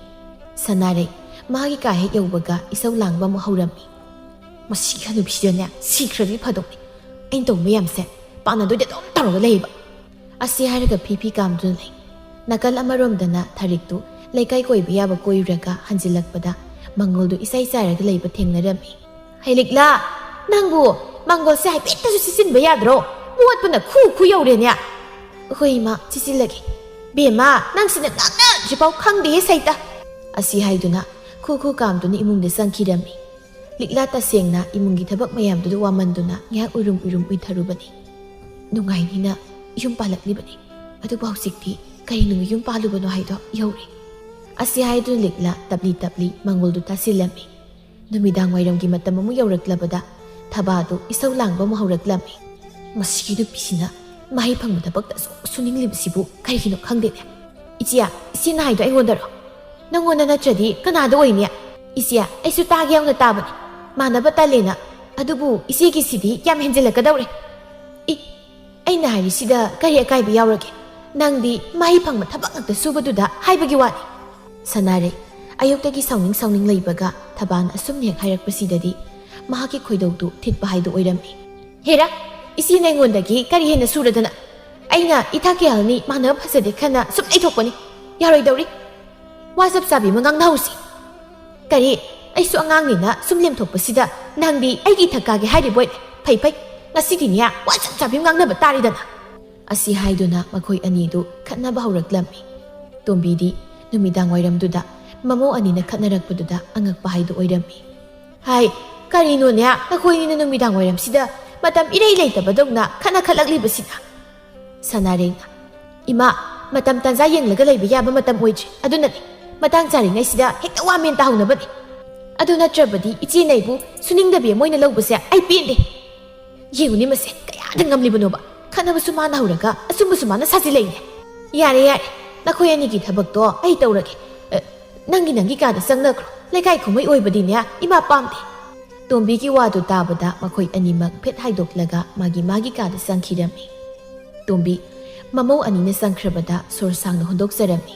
ꯁꯅꯥꯔꯩ ꯃꯥꯒꯤ ꯀꯥ ꯍꯦꯛ ꯌꯧꯕꯒ ꯏꯁꯧ ꯂꯥꯡꯕ ꯑꯃꯨꯛ ꯍꯧꯔꯝꯃꯤ꯫ "ꯃꯁꯤꯒꯤ ꯍꯅꯨꯕꯤꯁꯤꯗꯅꯦ ꯁꯤꯈ꯭ꯔꯗꯤ ꯐꯗꯧꯅꯤ꯫ ꯑꯩꯅ ꯇꯧꯕ ꯃꯌꯥꯝꯁꯦ ꯄꯥꯟꯅꯗꯣꯏꯗ ꯑꯗꯨꯝ ꯇꯧꯔꯒ ꯂꯩꯕ"꯫ ꯑꯁꯤ ꯍꯥꯏꯔꯒ ꯐꯤ ꯐꯤ ꯀꯥꯝꯗꯨꯅ ꯂꯩ꯫ ꯅꯥꯀꯜ ꯑꯃꯔꯣꯝꯗꯅ ꯊꯥꯔꯤꯛꯇꯨ ꯂꯩꯀꯥꯏ ꯀꯣꯏꯕ ꯌꯥꯕ ꯀꯣꯏꯔꯨꯔꯒ ꯍꯟꯖꯤꯜꯂꯛꯄꯗ ꯃꯪꯒꯣꯜꯗꯨ ꯏꯆꯥꯏ ꯆꯥꯏꯔꯒ ꯂꯩꯕ ꯊꯦꯡꯅꯔꯝꯃꯤ꯫ "ꯍꯩꯂꯤꯛꯂꯥ, ꯅꯪꯕꯨ ꯃꯪꯒꯣꯜꯁꯦ ꯍꯥꯏꯐꯦꯠꯇꯁꯨ ꯁꯤꯆꯤꯟꯕ ꯌꯥꯗ꯭ꯔꯣ? ꯃꯣꯠꯄꯅ ꯈꯨ ꯈꯨ ꯌꯧꯔꯦꯅꯦ"꯫ "ꯍꯣꯏ ꯏꯃꯥ, ꯁꯤꯆꯤꯜꯂꯒꯦ"꯫ "ꯕꯦꯝꯃ, ꯅꯪꯁꯤꯅ ꯉꯥꯡꯅꯗ꯭ꯔꯤꯐꯥꯎ ꯈꯪꯗꯦꯍꯦ ꯁꯩꯇ"꯫ ꯑꯁꯤ ꯍꯥꯏꯗꯨꯅ ꯈꯨ ꯈꯨ ꯀꯥꯝꯗꯨꯅ ꯏꯃꯨꯡꯗ ꯆꯪꯈꯤꯔꯝꯃꯤ꯫ ꯂꯤꯛꯂꯥ ꯇꯁꯦꯡꯅ ꯏꯃꯨꯡꯒꯤ ꯊꯕꯛ ꯃꯌꯥꯝꯗꯨꯗ ꯋꯥꯃꯟꯗꯨꯅ ꯉꯥꯏꯍꯥꯛ ꯎꯏꯔꯨꯝ ꯎꯏꯔꯨꯝ ꯎꯏꯊꯔꯨꯕꯅꯤ꯫ ꯅꯨꯡꯉꯥꯏꯅꯤꯅ ꯌꯨꯝ ꯄꯥꯜꯂꯛꯂꯤꯕꯅꯤ, ꯑꯗꯨꯕꯨ ꯍꯧꯖꯤꯛꯇꯤ ꯀꯔꯤ ꯅꯨꯃꯤꯠ ꯌꯨꯝ ꯄꯥꯜꯂꯨꯕꯅꯣ ꯍꯥꯏꯗꯣ ꯌꯧꯔꯦ꯫ ꯑꯁꯤ ꯍꯥꯏꯗꯨꯅ ꯂꯤꯛꯂꯥ ꯇꯞꯂꯤ ꯇꯞꯂꯤ ꯃꯪꯒꯣꯜꯗꯨ ꯇꯥꯁꯤꯜꯂꯝꯃꯤ꯫ ꯅꯨꯃꯤꯗꯥꯡ ꯋꯥꯏꯔꯝꯒꯤ ꯃꯇꯝ ꯑꯃꯨꯛ ꯌꯧꯔꯛꯂꯕꯗ ꯊꯕꯥꯗꯨ ꯏꯁꯧ ꯂꯥꯡꯕ ꯑꯃꯨꯛ ꯍꯧꯔꯛꯂꯝꯃꯤ꯫ "ꯃꯁꯤꯒꯤ ꯅꯨꯄꯤꯁꯤꯅ ꯃꯍꯩ ꯐꯪꯕ ꯊꯕꯛꯇ ꯑꯁꯨꯛ ꯁꯨꯅꯤꯡꯂꯤꯕꯁꯤꯕꯨ ꯀꯔꯤꯒꯤꯅꯣ ꯈꯪꯗꯦꯅꯦ"꯫ "ꯏꯆꯦ, ꯏꯆꯦꯅ ꯍꯥꯏꯗꯣ ꯑꯩꯉꯣꯟꯗꯔꯣ? ꯅꯪꯉꯣꯟꯗ ꯅꯠꯇ꯭ꯔꯗꯤ ꯀꯅꯥꯗ ꯑꯣꯏꯅꯤ?" "ꯏꯆꯦ, ꯑꯩꯁꯨ ꯇꯥꯒꯦ ꯌꯥꯎꯅ ꯇꯥꯕꯅꯤ, ꯃꯥꯟꯅꯕ ꯇꯜꯂꯦꯅ꯫ ꯑꯗꯨꯕꯨ ꯏꯆꯦꯒꯤꯁꯤꯗꯤ ꯌꯥꯝ ꯍꯦꯟꯖꯤꯜꯂꯛꯀꯗꯧꯔꯦ꯫ ꯏ, ꯑꯩꯅ ꯍꯥꯏꯔꯤꯁꯤꯗ ꯀꯔꯤ ꯑꯀꯥꯏꯕ ꯌꯥꯎꯔꯒꯦ? ꯅꯪꯗꯤ ꯃꯍꯩ ꯐꯪꯕ ꯊꯕꯛ ꯉꯥꯛꯇ ꯁꯨꯕꯗꯨꯗ ꯍꯥꯏꯕꯒꯤ ꯋꯥꯅꯤ꯫" ꯁꯅꯥꯔꯩ ꯑꯌꯨꯛꯇꯒꯤ ꯁꯥꯎꯅꯤꯡ ꯁꯥꯎꯅꯤꯡ ꯂꯩꯕꯒ ꯊꯕꯥꯅ ꯑꯁꯨꯝ ꯍꯦꯛ ꯍꯥꯏꯔꯛꯄꯁꯤꯗꯗꯤ ꯃꯍꯥꯛꯀꯤ ꯈꯣꯏꯗꯧꯗꯨ ꯊꯤꯠꯄ ꯍꯥꯏꯗꯨ ꯑꯣꯏꯔꯝꯃꯤ꯫ "ꯍꯦꯔꯥ, ꯏꯆꯦꯅ ꯑꯩꯉꯣꯟꯗꯒꯤ ꯀꯔꯤ ꯍꯦꯟꯅ ꯁꯨꯔꯗꯅ? ꯑꯩꯅ ꯏꯊꯛ ꯀꯌꯥꯜꯅꯤ ꯃꯥꯟꯅꯕ ꯐꯖꯗꯦ ꯈꯟꯅ ꯁꯨꯝ ꯂꯩꯊꯣꯛꯄꯅꯤ꯫ ꯌꯥꯔꯣꯏꯗꯧꯔꯤ꯫ ꯋꯥ ꯆꯞ ꯆꯥꯕꯤ ꯑꯃ ꯉꯥꯡꯅꯍꯧꯁꯤ꯫ ꯀꯔꯤ? ꯑꯩꯁꯨ ꯑꯉꯥꯡꯅꯤꯅ ꯁꯨꯝ ꯂꯦꯝꯊꯣꯛꯄꯁꯤꯗ ꯅꯪꯗꯤ ꯑꯩꯒꯤ ꯏꯊꯛ ꯀꯥꯒꯦ ꯍꯥꯏꯔꯤꯕꯣꯏ? ꯐꯩ, ꯐꯩ꯫ ꯉꯁꯤꯗꯤꯅꯦ, ꯋꯥ ꯆꯞ ꯆꯥꯕꯤ ꯑꯃ ꯉꯥꯡꯅꯕ ꯇꯥꯔꯦꯗꯅ꯫" ꯑꯁꯤ ꯍꯥꯏꯗꯨꯅ ꯃꯈꯣꯏ ꯑꯅꯤꯗꯨ ꯈꯠꯅꯕ ꯍꯧꯔꯛꯂꯝꯃꯤ꯫ ꯇꯣꯝꯕꯤꯗꯤ ꯅꯨꯃꯤꯗꯥꯡ ꯋꯥꯏꯔꯝꯗꯨꯗ ꯃꯃꯧ ꯑꯅꯤꯅ ꯈꯠꯅꯔꯛꯄꯗꯨꯗ ꯑꯉꯛꯄ ꯍꯥꯏꯗꯨ ꯑꯣꯏꯔꯝꯃꯤ꯫ "ꯍꯥꯏ, ꯀꯔꯤꯅꯣꯅꯦ, ꯅꯈꯣꯏꯅꯤꯅ ꯅꯨꯃꯤꯗꯥꯡ ꯋꯥꯏꯔꯝꯁꯤꯗ ꯃꯇꯝ ꯏꯔꯩ ꯂꯩꯇꯕꯗꯧꯅ ꯈꯠꯅ ꯈꯠꯂꯛꯂꯤꯕꯁꯤꯅ?" ꯁꯅꯥꯔꯦꯡꯅ, "ꯏꯃꯥ, ꯃꯇꯝ ꯇꯥꯟꯖꯥ ꯌꯦꯡꯂꯒ ꯂꯩꯕ ꯌꯥꯕ ꯃꯇꯝ ꯑꯣꯏꯗ꯭ꯔꯤ, ꯑꯗꯨꯅꯅꯤ꯫ ꯃꯇꯥꯡ ꯆꯥꯔꯤꯉꯩꯁꯤꯗ ꯍꯦꯛꯇ ꯋꯥ ꯃꯦꯟ ꯇꯥꯍꯧꯅꯕꯅꯤ꯫ ꯑꯗꯨ ꯅꯠꯇ꯭ꯔꯕꯗꯤ ꯏꯆꯦꯅ ꯑꯩꯕꯨ ꯁꯨꯅꯤꯡꯗꯕꯤ ꯑꯃ ꯑꯣꯏꯅ ꯂꯧꯕꯁꯦ ꯑꯩ ꯄꯦꯟꯗꯦ꯫ ꯌꯦꯡꯉꯨꯅꯦ, ꯃꯁꯦ ꯀꯌꯥꯗ ꯉꯝꯂꯤꯕꯅꯣꯕ? ꯈꯠꯅꯕꯁꯨ ꯃꯥꯅ ꯍꯧꯔꯒ ꯑꯆꯨꯝꯕꯁꯨ ꯃꯥꯅ ꯁꯥꯖꯤꯜꯂꯛꯏꯅꯦ꯫ ꯌꯥꯔꯦ, ꯌꯥꯔꯦ, ꯅꯈꯣꯏ ꯑꯅꯤꯒꯤ ꯊꯕꯛꯇꯣ ꯑꯩ ꯇꯧꯔꯒꯦ꯫ ꯑ, ꯅꯪꯒꯤ, ꯅꯪꯒꯤ ꯀꯥꯗ ꯆꯪꯅꯈ꯭ꯔꯣ꯫ ꯂꯩꯀꯥꯏ ꯈꯨꯃꯩ ꯑꯣꯏꯕꯗꯤꯅꯦ ꯏꯃꯥ ꯄꯥꯝꯗꯦ꯫" ꯇꯣꯝꯕꯤꯒꯤ ꯋꯥꯗꯨ ꯇꯥꯕꯗ ꯃꯈꯣꯏ ꯑꯅꯤꯃꯛ ꯐꯦꯠ ꯍꯥꯏꯗꯣꯛꯂꯒ ꯃꯥꯒꯤ ꯃꯥꯒꯤ ꯀꯥꯗ ꯆꯪꯈꯤꯔꯝꯃꯤ꯫ ꯇꯣꯝꯕꯤ ꯃꯃꯧ ꯑꯅꯤꯅ ꯆꯪꯈ꯭ꯔꯕꯗ ꯁꯣꯔ ꯁꯥꯡꯅ ꯍꯣꯟꯗꯣꯛꯆꯔꯝꯃꯤ꯫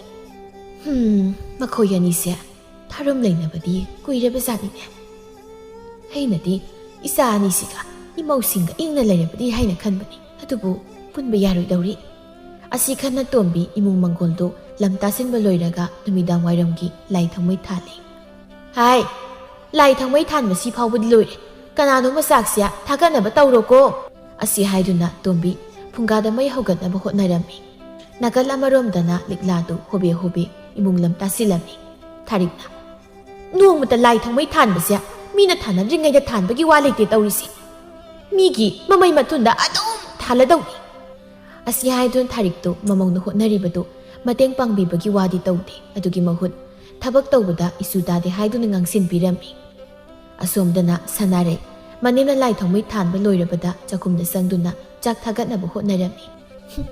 "ꯍꯝ, ꯃꯈꯣꯏ ꯑꯅꯤꯁꯦ ꯊꯥꯔꯨꯝ ꯂꯩꯅꯕꯗꯤ ꯀꯨꯏꯔꯕ ꯖꯥꯠꯅꯤꯅꯦ꯫ ꯑꯩꯅꯗꯤ ꯏꯆꯥ ꯑꯅꯤꯁꯤꯒ ꯏꯃꯧꯁꯤꯡꯒ ꯏꯪꯅ ꯂꯩꯔꯕꯗꯤ ꯍꯥꯏꯅ ꯈꯟꯕꯅꯤ, ꯑꯗꯨꯕꯨ ꯄꯨꯟꯕ ꯌꯥꯔꯣꯏꯗꯧꯔꯤ꯫" ꯑꯁꯤ ꯈꯟꯅ ꯇꯣꯝꯕꯤ ꯏꯃꯨꯡ ꯃꯪꯒꯣꯜꯗꯨ ꯂꯝ ꯇꯥꯁꯤꯟꯕ ꯂꯣꯏꯔꯒ ꯅꯨꯃꯤꯗꯥꯡ ꯋꯥꯏꯔꯝꯒꯤ ꯂꯥꯏ ꯊꯥꯎꯃꯩ ꯊꯥꯜꯂꯤ꯫ "ꯍꯥꯏ, ꯂꯥꯏ ꯊꯥꯎꯃꯩ ꯊꯥꯟꯕꯁꯤ ꯐꯥꯎꯕꯗꯤ ꯂꯣꯏꯔꯦ꯫ ꯀꯅꯥꯅꯣꯝꯃ ꯆꯥꯛꯁꯦ ꯊꯥꯒꯠꯅꯕ ꯇꯧꯔꯣꯀꯣ꯫" ꯑꯁꯤ ꯍꯥꯏꯗꯨꯅ ꯇꯣꯝꯕꯤ ꯐꯨꯡꯒꯥꯗ ꯃꯩ ꯍꯧꯒꯠꯅꯕ ꯍꯣꯠꯅꯔꯝꯃꯤ꯫ ꯅꯥꯀꯜ ꯑꯃꯔꯣꯝꯗꯅ ꯂꯤꯛꯂꯥꯗꯨ ꯍꯣꯕꯦ ꯍꯣꯕꯦ ꯏꯃꯨꯡ ꯂꯝ ꯇꯥꯁꯤꯜꯂꯝꯃꯤ꯫ ꯊꯥꯔꯤꯛꯅ, "ꯅꯣꯡꯃꯇ ꯂꯥꯏ ꯊꯥꯎꯃꯩ ꯊꯥꯟꯕꯁꯦ ꯃꯤꯅ ꯊꯥꯅꯗ꯭ꯔꯤꯉꯩꯗ ꯊꯥꯟꯕꯒꯤ ꯋꯥ ꯂꯩꯇꯦ ꯇꯧꯔꯤꯁꯦ꯫ ꯃꯤꯒꯤ ꯃꯃꯩ ꯃꯊꯨꯟꯗ ꯑꯗꯨꯝ ꯊꯥꯜꯂꯗꯧꯅꯤ꯫" ꯑꯁꯤ ꯍꯥꯏꯗꯨꯅ ꯊꯥꯔꯤꯛꯇꯨ ꯃꯃꯧꯅ ꯍꯣꯠꯅꯔꯤꯕꯗꯨ ꯃꯇꯦꯡ ꯄꯥꯡꯕꯤꯕꯒꯤ ꯋꯥꯗꯤ ꯇꯧꯗꯦ꯫ ꯑꯗꯨꯒꯤ ꯃꯍꯨꯠ ꯊꯕꯛ ꯇꯧꯕꯗ ꯏꯁꯨ ꯇꯥꯗꯦ ꯍꯥꯏꯗꯨꯅ ꯉꯥꯡꯁꯤꯟꯕꯤꯔꯝꯃꯤ꯫ ꯑꯁꯣꯝꯗꯅ ꯁꯅꯥꯔꯩ ꯃꯅꯦꯝꯅ ꯂꯥꯏ ꯊꯥꯎꯃꯩ ꯊꯥꯟꯕ ꯂꯣꯏꯔꯕꯗ ꯆꯥꯛꯈꯨꯝꯗ ꯆꯪꯗꯨꯅ ꯆꯥꯛ ꯊꯥꯒꯠꯅꯕ ꯍꯣꯠꯅꯔꯝꯃꯤ꯫ "ꯍꯨꯝ,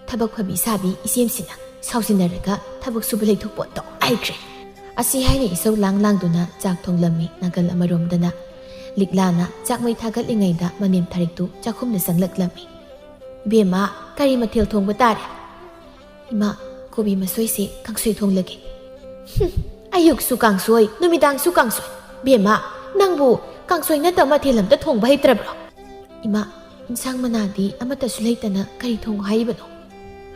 ꯊꯕꯛ ꯐꯕꯤ ꯁꯥꯕꯤ ꯏꯆꯦꯝꯁꯤꯅ ꯁꯥꯎꯖꯤꯟꯅꯔꯒ ꯊꯕꯛ ꯁꯨꯕ ꯂꯩꯊꯣꯛꯄ ꯑꯣꯟꯊꯣꯛ ꯍꯩꯈ꯭ꯔꯦ꯫ ꯑꯁꯤ ꯍꯥꯏꯅ ꯏꯁꯧ ꯂꯥꯡ ꯂꯥꯡꯗꯨꯅ ꯆꯥꯛ ꯊꯣꯡꯂꯝꯃꯤ ꯅꯥꯀꯜ ꯑꯃꯔꯣꯝꯗꯅ꯫ ꯂꯤꯛꯂꯥꯅ ꯆꯥꯛꯃꯩ ꯊꯥꯒꯠꯂꯤꯉꯩꯗ ꯃꯅꯦꯝ ꯊꯔꯤꯛꯇꯨ ꯆꯥꯛꯈꯨꯝꯗ ꯆꯪꯂꯛꯂꯝꯃꯤ꯫ "ꯏꯕꯦꯝꯃ, ꯀꯔꯤ ꯃꯊꯦꯜ ꯊꯣꯡꯕ ꯇꯥꯔꯦ?" "ꯏꯃꯥ, ꯀꯣꯕꯤ ꯃꯁꯣꯏꯁꯦ ꯀꯥꯡꯁꯣꯏ ꯊꯣꯡꯂꯒꯦ꯫" "ꯍꯨꯝ, ꯑꯌꯨꯛꯁꯨ ꯀꯥꯡꯁꯣꯏ, ꯅꯨꯃꯤꯗꯥꯡꯁꯨ ꯀꯥꯡꯁꯣꯏ꯫ ꯏꯕꯦꯝꯃ, ꯅꯪꯕꯨ ꯀꯥꯡꯁꯣꯏ ꯅꯠꯇꯕ ꯃꯊꯦꯜ ꯑꯝꯇ ꯊꯣꯡꯕ ꯍꯩꯇ꯭ꯔꯕ꯭ꯔꯣ?" "ꯏꯃꯥ, ꯏꯟꯁꯥꯡ ꯃꯅꯥꯗꯤ ꯑꯃꯠꯇꯁꯨ ꯂꯩꯇꯅ ꯀꯔꯤ ꯊꯣꯡꯉꯨ ꯍꯥꯏꯔꯤꯕꯅꯣ?"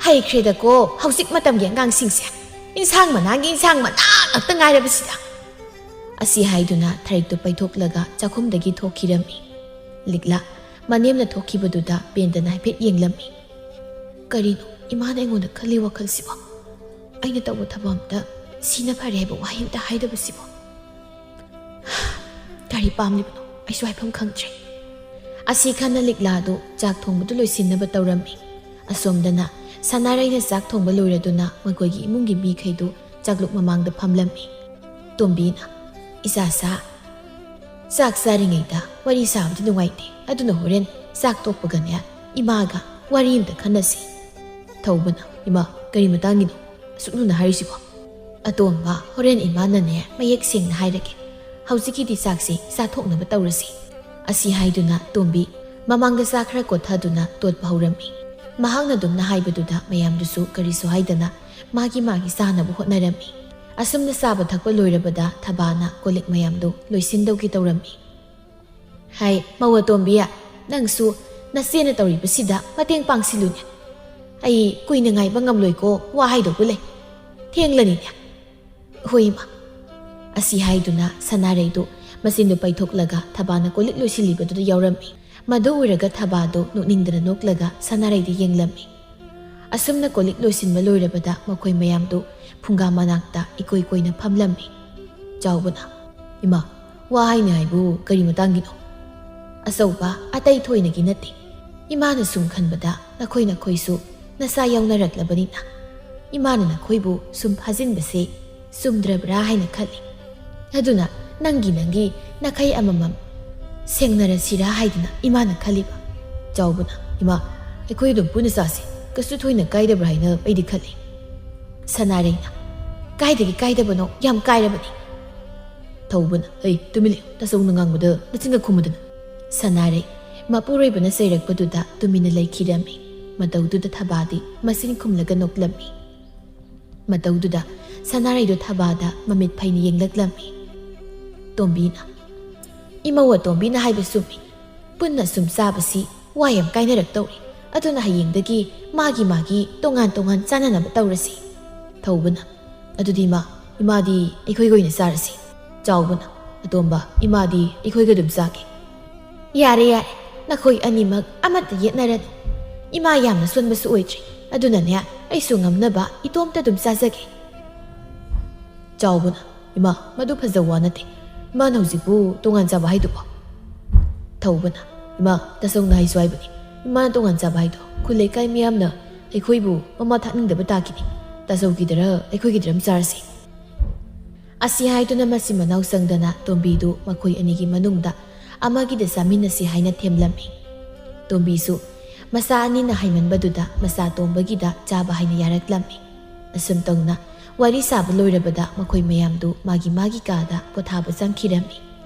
"ꯍꯩꯈ꯭ꯔꯦꯗꯀꯣ, ꯍꯧꯖꯤꯛ ꯃꯇꯝꯒꯤ ꯑꯉꯥꯡꯁꯤꯡꯁꯦ ꯏꯟꯁꯥꯡ ꯃꯅꯥꯒꯤ ꯏꯟꯁꯥꯡ ꯃꯅꯥ ꯉꯥꯛꯇ ꯉꯥꯏꯔꯕꯁꯤꯗ꯫" ꯑꯁꯤ ꯍꯥꯏꯗꯨꯅ ꯊꯔꯤꯛꯇꯨ ꯄꯩꯊꯣꯛꯂꯒ ꯆꯥꯛꯈꯨꯝꯗꯒꯤ ꯊꯣꯛꯈꯤꯔꯝꯃꯤ꯫ ꯂꯤꯛꯂꯥ ꯃꯅꯦꯝꯅ ꯊꯣꯛꯈꯤꯕꯗꯨꯗ ꯄꯦꯟꯗꯅ ꯍꯥꯏꯐꯦꯠ ꯌꯦꯡꯂꯝꯃꯤ꯫ "ꯀꯔꯤꯅꯣ ꯏꯃꯥꯅ ꯑꯩꯉꯣꯟꯗ ꯈꯜꯂꯤ ꯋꯥꯈꯜꯁꯤꯕꯣ? ꯑꯩꯅ ꯇꯧꯕ ꯊꯕꯛ ꯑꯝꯇ ꯁꯤꯅ ꯐꯔꯦ ꯍꯥꯏꯕ ꯋꯥꯍꯩ ꯑꯝꯇ ꯍꯥꯏꯗꯕꯁꯤꯕꯣ? ꯀꯔꯤ ꯄꯥꯝꯂꯤꯕꯅꯣ? ꯑꯩꯁꯨ ꯍꯥꯏꯐꯝ ꯈꯪꯗ꯭ꯔꯦ꯫" ꯑꯁꯤ ꯈꯟꯅ ꯂꯤꯛꯂꯥꯗꯨ ꯆꯥꯛ ꯊꯣꯡꯕꯗꯨ ꯂꯣꯏꯁꯤꯟꯅꯕ ꯇꯧꯔꯝꯃꯤ꯫ ꯑꯁꯣꯝꯗꯅ ꯁꯅꯥꯔꯩꯅ ꯆꯥꯛ ꯊꯣꯡꯕ ꯂꯣꯏꯔꯗꯨꯅ ꯃꯈꯣꯏꯒꯤ ꯏꯃꯨꯡꯒꯤ ꯃꯤꯈꯩꯗꯨ ꯆꯥꯛꯂꯨꯛ ꯃꯃꯥꯡꯗ ꯐꯝꯂꯝꯃꯤ꯫ ꯇꯣꯝꯕꯤꯅ, "ꯏꯆꯥꯁꯥ, ꯆꯥꯛ ꯆꯥꯔꯤꯉꯩꯗ ꯋꯥꯔꯤ ꯁꯥꯕꯗꯤ ꯅꯨꯡꯉꯥꯏꯇꯦ, ꯑꯗꯨꯅ ꯍꯣꯔꯦꯟ ꯆꯥꯛ ꯇꯣꯛꯄꯒꯅꯦ ꯏꯃꯥꯒ ꯋꯥꯔꯤ ꯑꯝꯇ ꯈꯟꯅꯁꯤ꯫" ꯊꯧꯕꯅ, "ꯏꯃꯥ, ꯀꯔꯤ ꯃꯇꯥꯡꯒꯤꯅꯣ ꯑꯁꯨꯛ ꯂꯨꯅ ꯍꯥꯏꯔꯤꯁꯤꯕꯣ?" "ꯑꯇꯣꯝꯕ, ꯍꯣꯔꯦꯟ ꯏꯃꯥꯅꯅꯦ ꯃꯌꯦꯛ ꯁꯦꯡꯅ ꯍꯥꯏꯔꯒꯦ꯫ ꯍꯧꯖꯤꯛꯀꯤꯗꯤ ꯆꯥꯛꯁꯤ ꯆꯥꯊꯣꯛꯅꯕ ꯇꯧꯔꯁꯤ꯫" ꯑꯁꯤ ꯍꯥꯏꯗꯨꯅ ꯇꯣꯝꯕꯤ ꯃꯃꯥꯡꯗ ꯆꯥ ꯈꯔ ꯀꯣꯠꯊꯗꯨꯅ ꯇꯣꯠꯄ ꯍꯧꯔꯝꯃꯤ꯫ ꯃꯍꯥꯛꯅ ꯑꯗꯨꯝꯅ ꯍꯥꯏꯕꯗꯨꯗ ꯃꯌꯥꯝꯗꯨꯁꯨ ꯀꯔꯤꯁꯨ ꯍꯥꯏꯗꯅ ꯃꯥꯒꯤ ꯃꯥꯒꯤ ꯆꯥꯅꯕ ꯍꯣꯠꯅꯔꯝꯃꯤ꯫ ꯑꯁꯨꯝꯅ ꯆꯥꯕ ꯊꯛꯄ ꯂꯣꯏꯔꯕꯗ ꯊꯕꯥꯅ ꯀꯣꯜꯂꯤꯛ ꯃꯌꯥꯝꯗꯨ ꯂꯣꯏꯁꯤꯟꯗꯧꯒꯤ ꯇꯧꯔꯝꯃꯤ꯫ "ꯍꯥꯏ, ꯃꯧ ꯑꯇꯣꯝꯕꯤ, ꯅꯪꯁꯨ ꯅꯆꯦꯅ ꯇꯧꯔꯤꯕꯁꯤꯗ ꯃꯇꯦꯡ ꯄꯥꯡꯁꯤꯜꯂꯨꯅꯦ꯫ ꯑꯩ ꯀꯨꯏꯅ ꯉꯥꯏꯕ ꯉꯝꯂꯣꯏꯀꯣ, ꯋꯥ ꯍꯥꯏꯗꯧꯕ ꯂꯩ꯫ ꯊꯦꯡꯂꯅꯤꯅꯦ꯫" "ꯍꯣꯏ, ꯏꯃꯥ꯫" ꯑꯁꯤ ꯍꯥꯏꯗꯨꯅ ꯁꯅꯥꯔꯩꯗꯨ ꯃꯆꯤꯟꯗꯨ ꯄꯩꯊꯣꯛꯂꯒ ꯊꯕꯥꯅ ꯀꯣꯜꯂꯤꯛ ꯂꯣꯏꯁꯤꯜꯂꯤꯕꯗꯨꯗ ꯌꯥꯎꯔꯝꯃꯤ꯫ ꯃꯗꯨ ꯎꯔꯒ ꯊꯕꯥꯗꯨ ꯅꯣꯛꯅꯤꯡꯗꯅ ꯅꯣꯛꯂꯒ ꯁꯅꯥꯔꯩꯗ ꯌꯦꯡꯂꯝꯃꯤ꯫ ꯑꯁꯨꯝꯅ ꯀꯣꯜꯂꯤꯛ ꯂꯣꯏꯁꯤꯟꯕ ꯂꯣꯏꯔꯕꯗ ꯃꯈꯣꯏ ꯃꯌꯥꯝꯗꯨ ꯐꯨꯡꯒꯥ ꯃꯅꯥꯛꯇ ꯏꯀꯣꯏ ꯀꯣꯏꯅ ꯐꯝꯂꯝꯃꯤ꯫ ꯆꯥꯎꯕꯅ, "ꯏꯃꯥ, ꯋꯥ ꯍꯥꯏꯅꯤ ꯍꯥꯏꯕꯨ ꯀꯔꯤ ꯃꯇꯥꯡꯒꯤꯅꯣ?" "ꯑꯆꯧꯕ, ꯑꯇꯩ ꯊꯣꯏꯅꯒꯤ ꯅꯠꯇꯦ꯫ ꯏꯃꯥꯅ ꯁꯨꯝ ꯈꯟꯕꯗ ꯅꯈꯣꯏ ꯅꯈꯣꯏꯁꯨ ꯅꯆꯥ ꯌꯥꯎꯅꯔꯛꯂꯕꯅꯤꯅ ꯏꯃꯥꯅ ꯅꯈꯣꯏꯕꯨ ꯁꯨꯝ ꯐꯥꯖꯤꯟꯕꯁꯦ ꯆꯨꯝꯗ꯭ꯔꯕ꯭ꯔꯥ ꯍꯥꯏꯅ ꯈꯜꯂꯤ꯫ ꯑꯗꯨꯅ ꯅꯪꯒꯤ ꯅꯪꯒꯤ ꯅꯈꯩ ꯑꯃꯃꯝ ꯁꯦꯡꯅꯔꯁꯤꯔꯥ ꯍꯥꯏꯗꯨꯅ ꯏꯃꯥꯅ ꯈꯜꯂꯤꯕ꯫" ꯆꯥꯎꯕꯅ, "ꯏꯃꯥ, ꯑꯩꯈꯣꯏ ꯑꯗꯨꯝ ꯄꯨꯟꯅ ꯆꯥꯁꯤ꯫ ꯀꯩꯁꯨ ꯊꯣꯏꯅ ꯀꯥꯏꯗꯕ꯭ꯔꯥ ꯍꯥꯏꯅ ꯑꯩꯗꯤ ꯈꯜꯂꯤ꯫" ꯁꯅꯥꯔꯩꯅ, "ꯀꯥꯏꯗꯒꯤ ꯀꯥꯏꯗꯕꯅꯣ, ꯌꯥꯝ ꯀꯥꯏꯔꯕꯅꯤ"꯫ ꯊꯧꯕꯅ, "ꯑꯩ ꯇꯨꯃꯤꯟ ꯂꯩꯌꯨ, ꯇꯥꯆꯧꯅ ꯉꯥꯡꯕꯗ ꯅꯆꯤꯟꯒ ꯈꯨꯝꯃꯨꯗꯅ"꯫ ꯁꯅꯥꯔꯩ, ꯃꯄꯨꯔꯣꯏꯕꯅ ꯆꯩꯔꯛꯄꯗꯨꯗ ꯇꯨꯃꯤꯟꯅ ꯂꯩꯈꯤꯔꯝꯃꯤ꯫ ꯃꯇꯧꯗꯨꯗ ꯊꯕꯥꯗꯤ ꯃꯆꯤꯟ ꯈꯨꯝꯂꯒ ꯅꯣꯛꯂꯝꯃꯤ꯫ ꯃꯇꯧꯗꯨꯗ ꯁꯅꯥꯔꯩꯗꯣ ꯊꯕꯥꯗ ꯃꯃꯤꯠ ꯐꯩꯅ ꯌꯦꯡꯂꯛꯂꯝꯃꯤ꯫ ꯇꯣꯝꯕꯤꯅ, "ꯏꯃꯧ ꯑꯇꯣꯝꯕꯤꯅ ꯍꯥꯏꯕ ꯆꯨꯝꯃꯤ꯫ ꯄꯨꯟꯅ ꯁꯨꯝ ꯆꯥꯕꯁꯤ ꯋꯥ ꯌꯥꯝ ꯀꯥꯏꯅꯔꯛꯇꯧꯔꯤ꯫ ꯑꯗꯨꯅ ꯍꯌꯦꯡꯗꯒꯤ ꯃꯥꯒꯤ ꯃꯥꯒꯤ ꯇꯣꯉꯥꯟ ꯇꯣꯉꯥꯟ ꯆꯥꯅꯅꯕ ꯇꯧꯔꯁꯤ"꯫ ꯊꯧꯕꯅ, "ꯑꯗꯨꯗꯤ ꯏꯃꯥ, ꯏꯃꯥꯗꯤ ꯑꯩꯈꯣꯏꯒ ꯑꯣꯏꯅ ꯆꯥꯔꯁꯤ"꯫ ꯆꯥꯎꯕꯅ, "ꯑꯇꯣꯝꯕ, ꯏꯃꯥꯗꯤ ꯑꯩꯈꯣꯏꯒ ꯑꯗꯨꯝ ꯆꯥꯒꯦ"꯫ "ꯌꯥꯔꯦ, ꯌꯥꯔꯦ, ꯅꯈꯣꯏ ꯑꯅꯤꯃꯛ ꯑꯃꯠꯇ ꯌꯦꯠꯅꯔꯅꯨ꯫ ꯏꯃꯥ ꯌꯥꯝꯅ ꯁꯣꯟꯕꯁꯨ ꯑꯣꯏꯗ꯭ꯔꯤ, ꯑꯗꯨꯅꯅꯦ, ꯑꯩꯁꯨ ꯉꯝꯅꯕ ꯏꯇꯣꯝꯇ ꯑꯗꯨꯝ ꯆꯥꯖꯒꯦ"꯫ ꯆꯥꯎꯕꯅ, "ꯏꯃꯥ, ꯃꯗꯨ ꯐꯖꯕ ꯋꯥ ꯅꯠꯇꯦ꯫ ꯏꯃꯥꯅ ꯍꯧꯖꯤꯛꯄꯨ ꯇꯣꯉꯥꯟ ꯆꯥꯕ ꯍꯥꯏꯗꯨꯕꯣ?" ꯊꯧꯕꯅ, "ꯏꯃꯥ, ꯇꯥꯆꯧꯅ ꯍꯥꯏꯁꯨ ꯍꯥꯏꯕꯅꯤ꯫ ꯏꯃꯥꯅ ꯇꯣꯉꯥꯟ ꯆꯥꯕ ꯍꯥꯏꯗꯣ ꯈꯨꯜ ꯂꯩꯀꯥꯏ ꯃꯤꯌꯥꯝꯅ ꯑꯩꯈꯣꯏꯕꯨ ꯃꯃꯥ ꯊꯥꯛꯅꯤꯡꯗꯕ ꯇꯥꯈꯤꯅꯤ꯫ ꯇꯥꯆꯧꯒꯤꯗꯔ ꯑꯩꯈꯣꯏꯒꯤꯗꯔ ꯑꯃ ꯆꯥꯔꯁꯤ"꯫ ꯑꯁꯤ ꯍꯥꯏꯗꯨꯅ ꯃꯆꯤꯟ ꯃꯅꯥꯎ ꯆꯪꯗꯅ ꯇꯣꯝꯕꯤꯗꯨ ꯃꯈꯣꯏ ꯑꯅꯤꯒꯤ ꯃꯅꯨꯡꯗ ꯑꯃꯒꯤꯗ ꯆꯥꯃꯤꯟꯅꯁꯤ ꯍꯥꯏꯅ ꯊꯦꯝꯂꯝꯃꯤ꯫ ꯇꯣꯝꯕꯤꯁꯨ ꯃꯆꯥ ꯑꯅꯤꯅ ꯍꯥꯏꯃꯟꯕꯗꯨꯗ ꯃꯆꯥ ꯇꯣꯝꯕꯒꯤꯗ ꯆꯥꯕ ꯍꯥꯏꯅ ꯌꯥꯔꯛꯂꯝꯃꯤ꯫ ꯑꯁꯨꯝ ꯇꯧꯅ ꯋꯥꯔꯤ ꯁꯥꯕ ꯂꯣꯏꯔꯕꯗ ꯃꯈꯣꯏ ꯃꯌꯥꯝꯗꯨ ꯃꯥꯒꯤ ꯃꯥꯒꯤ ꯀꯥꯗ ꯄꯣꯊꯥꯕ ꯆꯪꯈꯤꯔꯝꯃꯤ꯫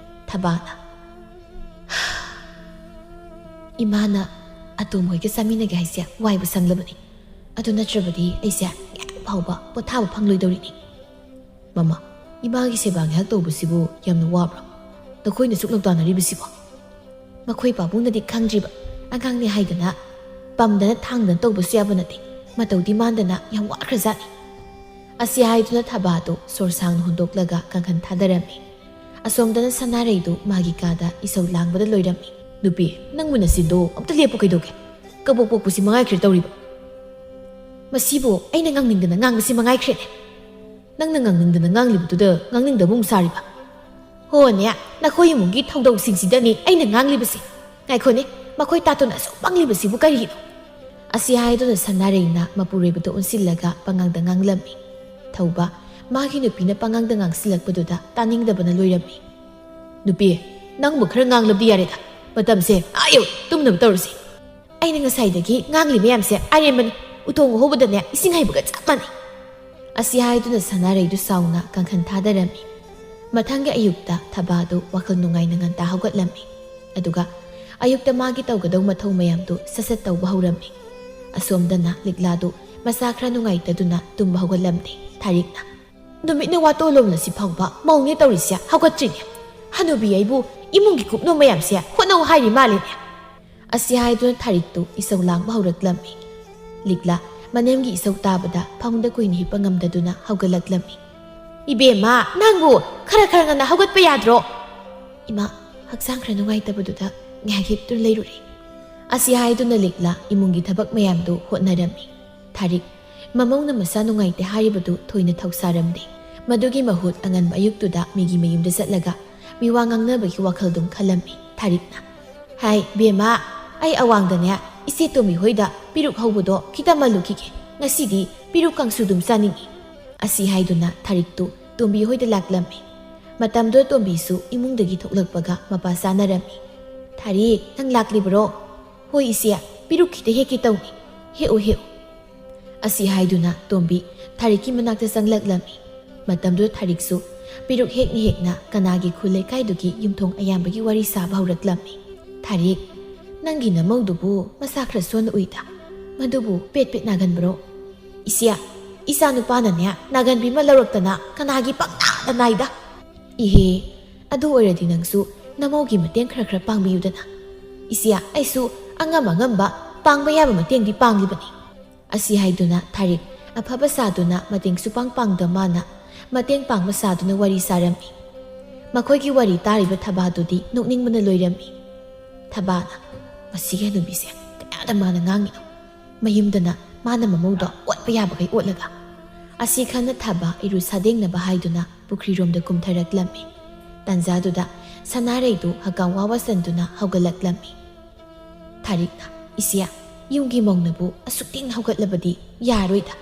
ꯊꯕꯥꯅ, "ꯏꯃꯥꯅ ꯑꯇꯣꯝ ꯍꯣꯏꯒ ꯆꯥꯃꯤꯟꯅꯒꯦ ꯍꯥꯏꯁꯦ ꯋꯥꯏꯕ ꯁꯪꯂꯕꯅꯤ꯫ ꯑꯗꯨ ꯅꯠꯇ꯭ꯔꯕꯗꯤ ꯑꯩꯁꯦ ꯉꯥꯏꯍꯥꯛ ꯐꯥꯎꯕ ꯄꯣꯊꯥꯕ ꯐꯪꯂꯣꯏꯗꯧꯔꯤꯅꯤ"꯫ "ꯃꯃꯥ, ꯏꯃꯥꯒꯤ ꯁꯦꯕꯥ ꯉꯥꯏꯍꯥꯛ ꯇꯧꯕꯁꯤꯕꯨ ꯌꯥꯝꯅ ꯋꯥꯕ꯭ꯔꯣ? ꯅꯈꯣꯏꯅ ꯁꯨꯛ ꯂꯧꯇꯥꯟꯅꯔꯤꯕꯁꯤꯕꯣ?" ꯃꯈꯣꯏ ꯄꯥꯕꯨꯡꯅꯗꯤ ꯈꯪꯗ꯭ꯔꯤꯕ꯫ ꯑꯉꯥꯡꯅꯤ ꯍꯥꯏꯗꯅ ꯄꯝꯗꯅ ꯊꯥꯡꯗꯅ ꯇꯧꯕꯁꯨ ꯌꯥꯕ ꯅꯠꯇꯦ꯫ ꯃꯇꯧꯗꯤ ꯃꯥꯟꯗꯅ ꯌꯥꯝ ꯋꯥꯈ꯭ꯔꯖꯥꯠꯅꯤ꯫ ꯑꯁꯤ ꯍꯥꯏꯗꯨꯅ ꯊꯕꯥꯗꯨ ꯁꯣꯔ ꯁꯥꯡꯅ ꯍꯨꯟꯗꯣꯛꯂꯒ ꯀꯥꯡꯈꯟ ꯊꯥꯗꯔꯝꯃꯤ꯫ ꯑꯁꯣꯝꯗꯅ ꯁꯅꯥꯔꯩꯗꯨ ꯃꯥꯒꯤ ꯀꯥꯗ ꯏꯁꯧ ꯂꯥꯡꯕꯗ ꯂꯣꯏꯔꯝꯃꯤ꯫ "ꯅꯨꯄꯤ, ꯅꯪꯕꯨ ꯅꯆꯤꯟꯗꯣ ꯑꯝꯇ ꯂꯦꯞꯄꯨ ꯀꯩꯗꯧꯒꯦ? ꯀꯕꯣꯛ ꯄꯣꯛꯄꯁꯤ ꯃꯉꯥꯏꯈ꯭ꯔꯦ ꯇꯧꯔꯤꯕ꯫ ꯃꯁꯤꯕꯨ ꯑꯩꯅ ꯉꯥꯡꯅꯤꯡꯗꯅ ꯉꯥꯡꯕꯁꯤ ꯃꯉꯥꯏꯈ꯭ꯔꯦꯅꯦ꯫ ꯅꯪꯅ ꯉꯥꯡꯅꯤꯡꯗꯅ ꯉꯥꯡꯂꯤꯕꯗꯨꯗ ꯉꯥꯡꯅꯤꯡꯗꯕ ꯑꯃꯨꯛ ꯁꯥꯔꯤꯕ꯫ ꯍꯣꯅꯦ, ꯅꯈꯣꯏ ꯏꯃꯨꯡꯒꯤ ꯊꯧꯗꯧꯁꯤꯡꯁꯤꯗꯅꯤ ꯑꯩꯅ ꯉꯥꯡꯂꯤꯕꯁꯤ꯫ ꯉꯥꯏꯈꯣꯅꯦ, ꯃꯈꯣꯏ ꯇꯥꯇꯣꯟ ꯑꯁꯨꯛ ꯄꯪꯂꯤꯕꯁꯤꯕꯨ ꯀꯔꯤꯒꯤꯅꯣ?" ꯑꯁꯤ ꯍꯥꯏꯗꯨꯅ ꯁꯅꯥꯔꯩꯅ ꯃꯄꯨꯔꯣꯏꯕꯗ ꯑꯣꯟꯁꯤꯜꯂꯒ ꯄꯉꯥꯡꯗ ꯉꯥꯡꯂꯝꯃꯤ꯫ ꯊꯧꯕ, ꯃꯥꯒꯤ ꯅꯨꯄꯤꯅ ꯄꯉꯥꯡꯗ ꯉꯥꯡꯁꯤꯜꯂꯛꯄꯗꯨꯗ ꯇꯥꯅꯤꯡꯗꯕꯅ ꯂꯣꯏꯔꯝꯃꯤ꯫ "ꯅꯨꯄꯤ, ꯅꯪꯕꯨ ꯈꯔ ꯉꯥꯡꯂꯕꯗꯤ ꯌꯥꯔꯦꯗ꯫ ꯃꯇꯝꯁꯦ ꯑꯥ ꯌꯧꯔꯦ, ꯇꯨꯝꯅꯕ ꯇꯧꯔꯁꯤ꯫ ꯑꯩꯅ ꯉꯁꯥꯏꯗꯒꯤ ꯉꯥꯡꯂꯤ ꯃꯌꯥꯝꯁꯦ ꯑꯔꯦꯝꯕꯅꯤ꯫ ꯎꯇꯣꯡ ꯑꯍꯧꯕꯗꯅꯦ ꯏꯁꯤꯡ ꯍꯩꯕꯒ ꯆꯞ ꯃꯥꯟꯅꯩ"꯫ ꯑꯁꯤ ꯍꯥꯏꯗꯨꯅ ꯁꯅꯥꯔꯩꯗꯨ ꯁꯥꯎꯅ ꯀꯥꯡꯈꯟ ꯊꯥꯗꯔꯝꯃꯤ꯫ ꯃꯊꯪꯒꯤ ꯑꯌꯨꯛꯇ ꯊꯕꯥꯗꯨ ꯋꯥꯈꯜ ꯅꯨꯡꯉꯥꯏꯅ ꯉꯟꯇꯥ ꯍꯧꯒꯠꯂꯝꯃꯤ꯫ ꯑꯗꯨꯒ ꯑꯌꯨꯛꯇ ꯃꯥꯒꯤ ꯇꯧꯒꯗꯧ ꯃꯊꯧ ꯃꯌꯥꯝꯗꯨ ꯁꯠ ꯁꯠ ꯇꯧꯕ ꯍꯧꯔꯝꯃꯤ꯫ ꯑꯁꯣꯝꯗꯅ ꯂꯤꯛꯂꯥꯗꯨ ꯃꯁꯥ ꯈꯔ ꯅꯨꯡꯉꯥꯏꯇꯗꯨꯅ ꯇꯨꯝꯕ ꯍꯧꯒꯠꯂꯝꯗꯦ꯫ ꯊꯥꯔꯤꯛꯅ, "ꯅꯨꯃꯤꯠꯅ ꯋꯥꯇꯣꯜꯂꯣꯝꯂꯁꯤ ꯐꯥꯎꯕ ꯃꯧꯅꯦ ꯇꯧꯔꯤꯁꯦ, ꯍꯧꯒꯠꯇ꯭ꯔꯤꯅꯦ꯫ ꯍꯅꯨꯕꯤ ꯑꯩꯕꯨ ꯏꯃꯨꯡꯒꯤ ꯀꯨꯞꯅꯣ ꯃꯌꯥꯝꯁꯦ ꯍꯣꯠꯅꯧ ꯍꯥꯏꯔꯤ ꯃꯥꯜꯂꯤꯅꯦ"꯫ ꯑꯁꯤ ꯍꯥꯏꯗꯨꯅ ꯊꯥꯔꯤꯛꯇꯨ ꯏꯁꯧ ꯂꯥꯡꯕ ꯍꯧꯔꯛꯂꯝꯃꯤ꯫ ꯂꯤꯛꯂꯥ ꯃꯅꯦꯝꯒꯤ ꯏꯁꯧ ꯇꯥꯕꯗ ꯐꯃꯨꯡꯗ ꯀꯨꯏꯅ ꯍꯤꯞꯄ ꯉꯝꯗꯗꯨꯅ ꯍꯧꯒꯠꯂꯛꯂꯝꯃꯤ꯫ "ꯏꯕꯦꯝꯃ, ꯅꯪꯕꯨ ꯈꯔ ꯈꯔ ꯉꯟꯅ ꯍꯧꯒꯠꯄ ꯌꯥꯗ꯭ꯔꯣ?" "ꯏꯃꯥ, ꯍꯛꯆꯥꯡ ꯈꯔ ꯅꯨꯡꯉꯥꯏꯇꯕꯗꯨꯗ ꯉꯥꯏꯍꯥꯛ ꯍꯤꯞꯇꯨꯅ ꯂꯩꯔꯨꯔꯦ"꯫ ꯑꯁꯤ ꯍꯥꯏꯗꯨꯅ ꯂꯤꯛꯂꯥ ꯏꯃꯨꯡꯒꯤ ꯊꯕꯛ ꯃꯌꯥꯝꯗꯨ ꯍꯣꯠꯅꯔꯝꯃꯤ꯫ ꯊꯥꯔꯤꯛ ꯃꯃꯧꯅ ꯃꯁꯥ ꯅꯨꯡꯉꯥꯏꯇꯦ ꯍꯥꯏꯔꯤꯕꯗꯨ ꯊꯣꯏꯅ ꯊꯧꯁꯥꯔꯝꯗꯦ꯫ ꯃꯗꯨꯒꯤ ꯃꯍꯨꯠ ꯑꯉꯟꯕ ꯑꯌꯨꯛꯇꯨꯗ ꯃꯤꯒꯤ ꯃꯌꯨꯝꯗ ꯆꯠꯂꯒ ꯃꯤꯋꯥ ꯉꯥꯡꯅꯕꯒꯤ ꯋꯥꯈꯜꯗꯨꯝ ꯈꯜꯂꯝꯃꯤ꯫ ꯊꯥꯔꯤꯛꯅ, "ꯍꯥꯏ ꯕꯦꯝꯃ, ꯑꯩ ꯑꯋꯥꯡꯗꯅꯦ ꯏꯆꯦ ꯇꯣꯝꯕꯤ ꯍꯣꯏꯗ ꯄꯤꯔꯨꯛ ꯍꯧꯕꯗꯣ ꯈꯤꯇ ꯃꯜꯂꯨꯈꯤꯒꯦ꯫ ꯉꯁꯤꯗꯤ ꯄꯤꯔꯨꯛ ꯀꯥꯡꯁꯨꯗꯨꯝ ꯆꯥꯅꯤꯡꯏ"꯫ ꯑꯁꯤ ꯍꯥꯏꯗꯨꯅ ꯊꯥꯔꯤꯛꯇꯨ ꯇꯣꯝꯕꯤ ꯍꯣꯏꯗ ꯂꯥꯛꯂꯝꯃꯤ꯫ ꯃꯇꯝꯗꯨꯗ ꯇꯣꯝꯕꯤꯁꯨ ꯏꯃꯨꯡꯗꯒꯤ ꯊꯣꯛꯂꯛꯄꯒ ꯃꯄꯥ ꯆꯥꯅꯔꯝꯃꯤ꯫ "ꯊꯥꯔꯤꯛ, ꯅꯪ ꯂꯥꯛꯂꯤꯕꯔꯣ?" "ꯍꯣꯏ ꯏꯆꯦ, ꯄꯤꯔꯨꯛ ꯈꯤꯇ ꯍꯦꯛꯀꯦ ꯇꯧꯅꯤ"꯫ "ꯍꯦꯛꯎ, ꯍꯦꯛꯎ"꯫ ꯑꯁꯤ ꯍꯥꯏꯗꯨꯅ ꯇꯣꯝꯕꯤ ꯊꯥꯔꯤꯛꯀꯤ ꯃꯅꯥꯛꯇ ꯆꯪꯂꯛꯂꯝꯃꯤ꯫ ꯃꯇꯝꯗꯨꯗ ꯊꯥꯔꯤꯛꯁꯨ ꯄꯤꯔꯨꯛ ꯍꯦꯛꯅ ꯍꯦꯛꯅ ꯀꯅꯥꯒꯤ ꯈꯨꯜ ꯂꯩꯀꯥꯏꯗꯨꯒꯤ ꯌꯨꯝꯊꯣꯡ ꯑꯌꯥꯝꯕꯒꯤ ꯋꯥꯔꯤ ꯁꯥꯕ ꯍꯧꯔꯛꯂꯝꯃꯤ꯫ "ꯊꯥꯔꯤꯛ, ꯅꯪꯒꯤ ꯅꯃꯧꯗꯨꯕꯨ ꯃꯁꯥ ꯈꯔ ꯁꯣꯟꯅ ꯎꯏꯗ꯫ ꯃꯗꯨꯕꯨ ꯄꯦꯠ ꯄꯦꯠ ꯅꯥꯒꯟꯕ꯭ꯔꯣ?" "ꯏꯆꯦ, ꯏꯆꯥ ꯅꯨꯄꯥꯅꯅꯦ ꯅꯥꯒꯟꯕꯤ ꯑꯃ ꯂꯧꯔꯛꯇꯅ ꯀꯅꯥꯒꯤ ꯄꯪꯅꯥꯗ ꯅꯥꯏꯗ"꯫ "ꯏꯍꯦ, ꯑꯗꯨ ꯑꯣꯏꯔꯗꯤ ꯅꯪꯁꯨ ꯅꯃꯧꯒꯤ ꯃꯇꯦꯡ ꯈꯔ ꯈꯔ ꯄꯥꯡꯕꯤꯌꯨꯗꯅ"꯫ "ꯏꯆꯦ, ꯑꯩꯁꯨ ꯑꯉꯝ ꯑꯉꯝꯕ ꯄꯥꯡꯕ ꯌꯥꯕ ꯃꯇꯦꯡꯗꯤ ꯄꯥꯡꯂꯤꯕꯅꯤ"꯫ ꯑꯁꯤ ꯍꯥꯏꯗꯨꯅ ꯊꯥꯔꯤꯛ ꯑꯐꯕ ꯁꯥꯗꯨꯅ ꯃꯇꯦꯡ ꯁꯨꯄꯥꯡ ꯄꯥꯡꯗ ꯃꯥꯅ ꯃꯇꯦꯡ ꯄꯥꯡꯕ ꯁꯥꯗꯨꯅ ꯋꯥꯔꯤ ꯁꯥꯔꯝꯃꯤ꯫ ꯃꯈꯣꯏꯒꯤ ꯋꯥꯔꯤ ꯇꯥꯔꯤꯕ ꯊꯕꯥꯗꯨꯗꯤ ꯅꯣꯛꯅꯤꯡꯕꯅ ꯂꯣꯏꯔꯝꯃꯤ꯫ ꯊꯕꯥꯅ, "ꯃꯁꯤꯒꯤ ꯍꯅꯨꯕꯤꯁꯦ ꯀꯌꯥꯗ ꯃꯥꯅ ꯉꯥꯡꯉꯤꯅꯣ? ꯃꯌꯨꯝꯗꯅ ꯃꯥꯅ ꯃꯃꯧꯗꯣ ꯑꯣꯠꯄ ꯌꯥꯕꯈꯩ ꯑꯣꯠꯂꯒ"꯫ ꯑꯁꯤ ꯈꯟꯅ ꯊꯕꯥ ꯏꯔꯨ ꯁꯥꯗꯦꯡꯅꯕ ꯍꯥꯏꯗꯨꯅ ꯄꯨꯈ꯭ꯔꯤꯔꯣꯝꯗ ꯀꯨꯝꯊꯔꯛꯂꯝꯃꯤ꯫ ꯇꯥꯟꯖꯥꯗꯨꯗ ꯁꯅꯥꯔꯩꯗꯨ ꯍꯀꯥꯝ ꯋꯥ ꯋꯥꯁꯟꯗꯨꯅ ꯍꯧꯒꯠꯂꯛꯂꯝꯃꯤ꯫ ꯊꯥꯔꯤꯛꯅ, "ꯏꯆꯦ, ꯌꯨꯝꯒꯤ ꯃꯧꯅꯕꯨ ꯑꯁꯨꯛ ꯊꯦꯡꯅ ꯍꯧꯒꯠꯂꯕꯗꯤ ꯌꯥꯔꯣꯏꯗ꯫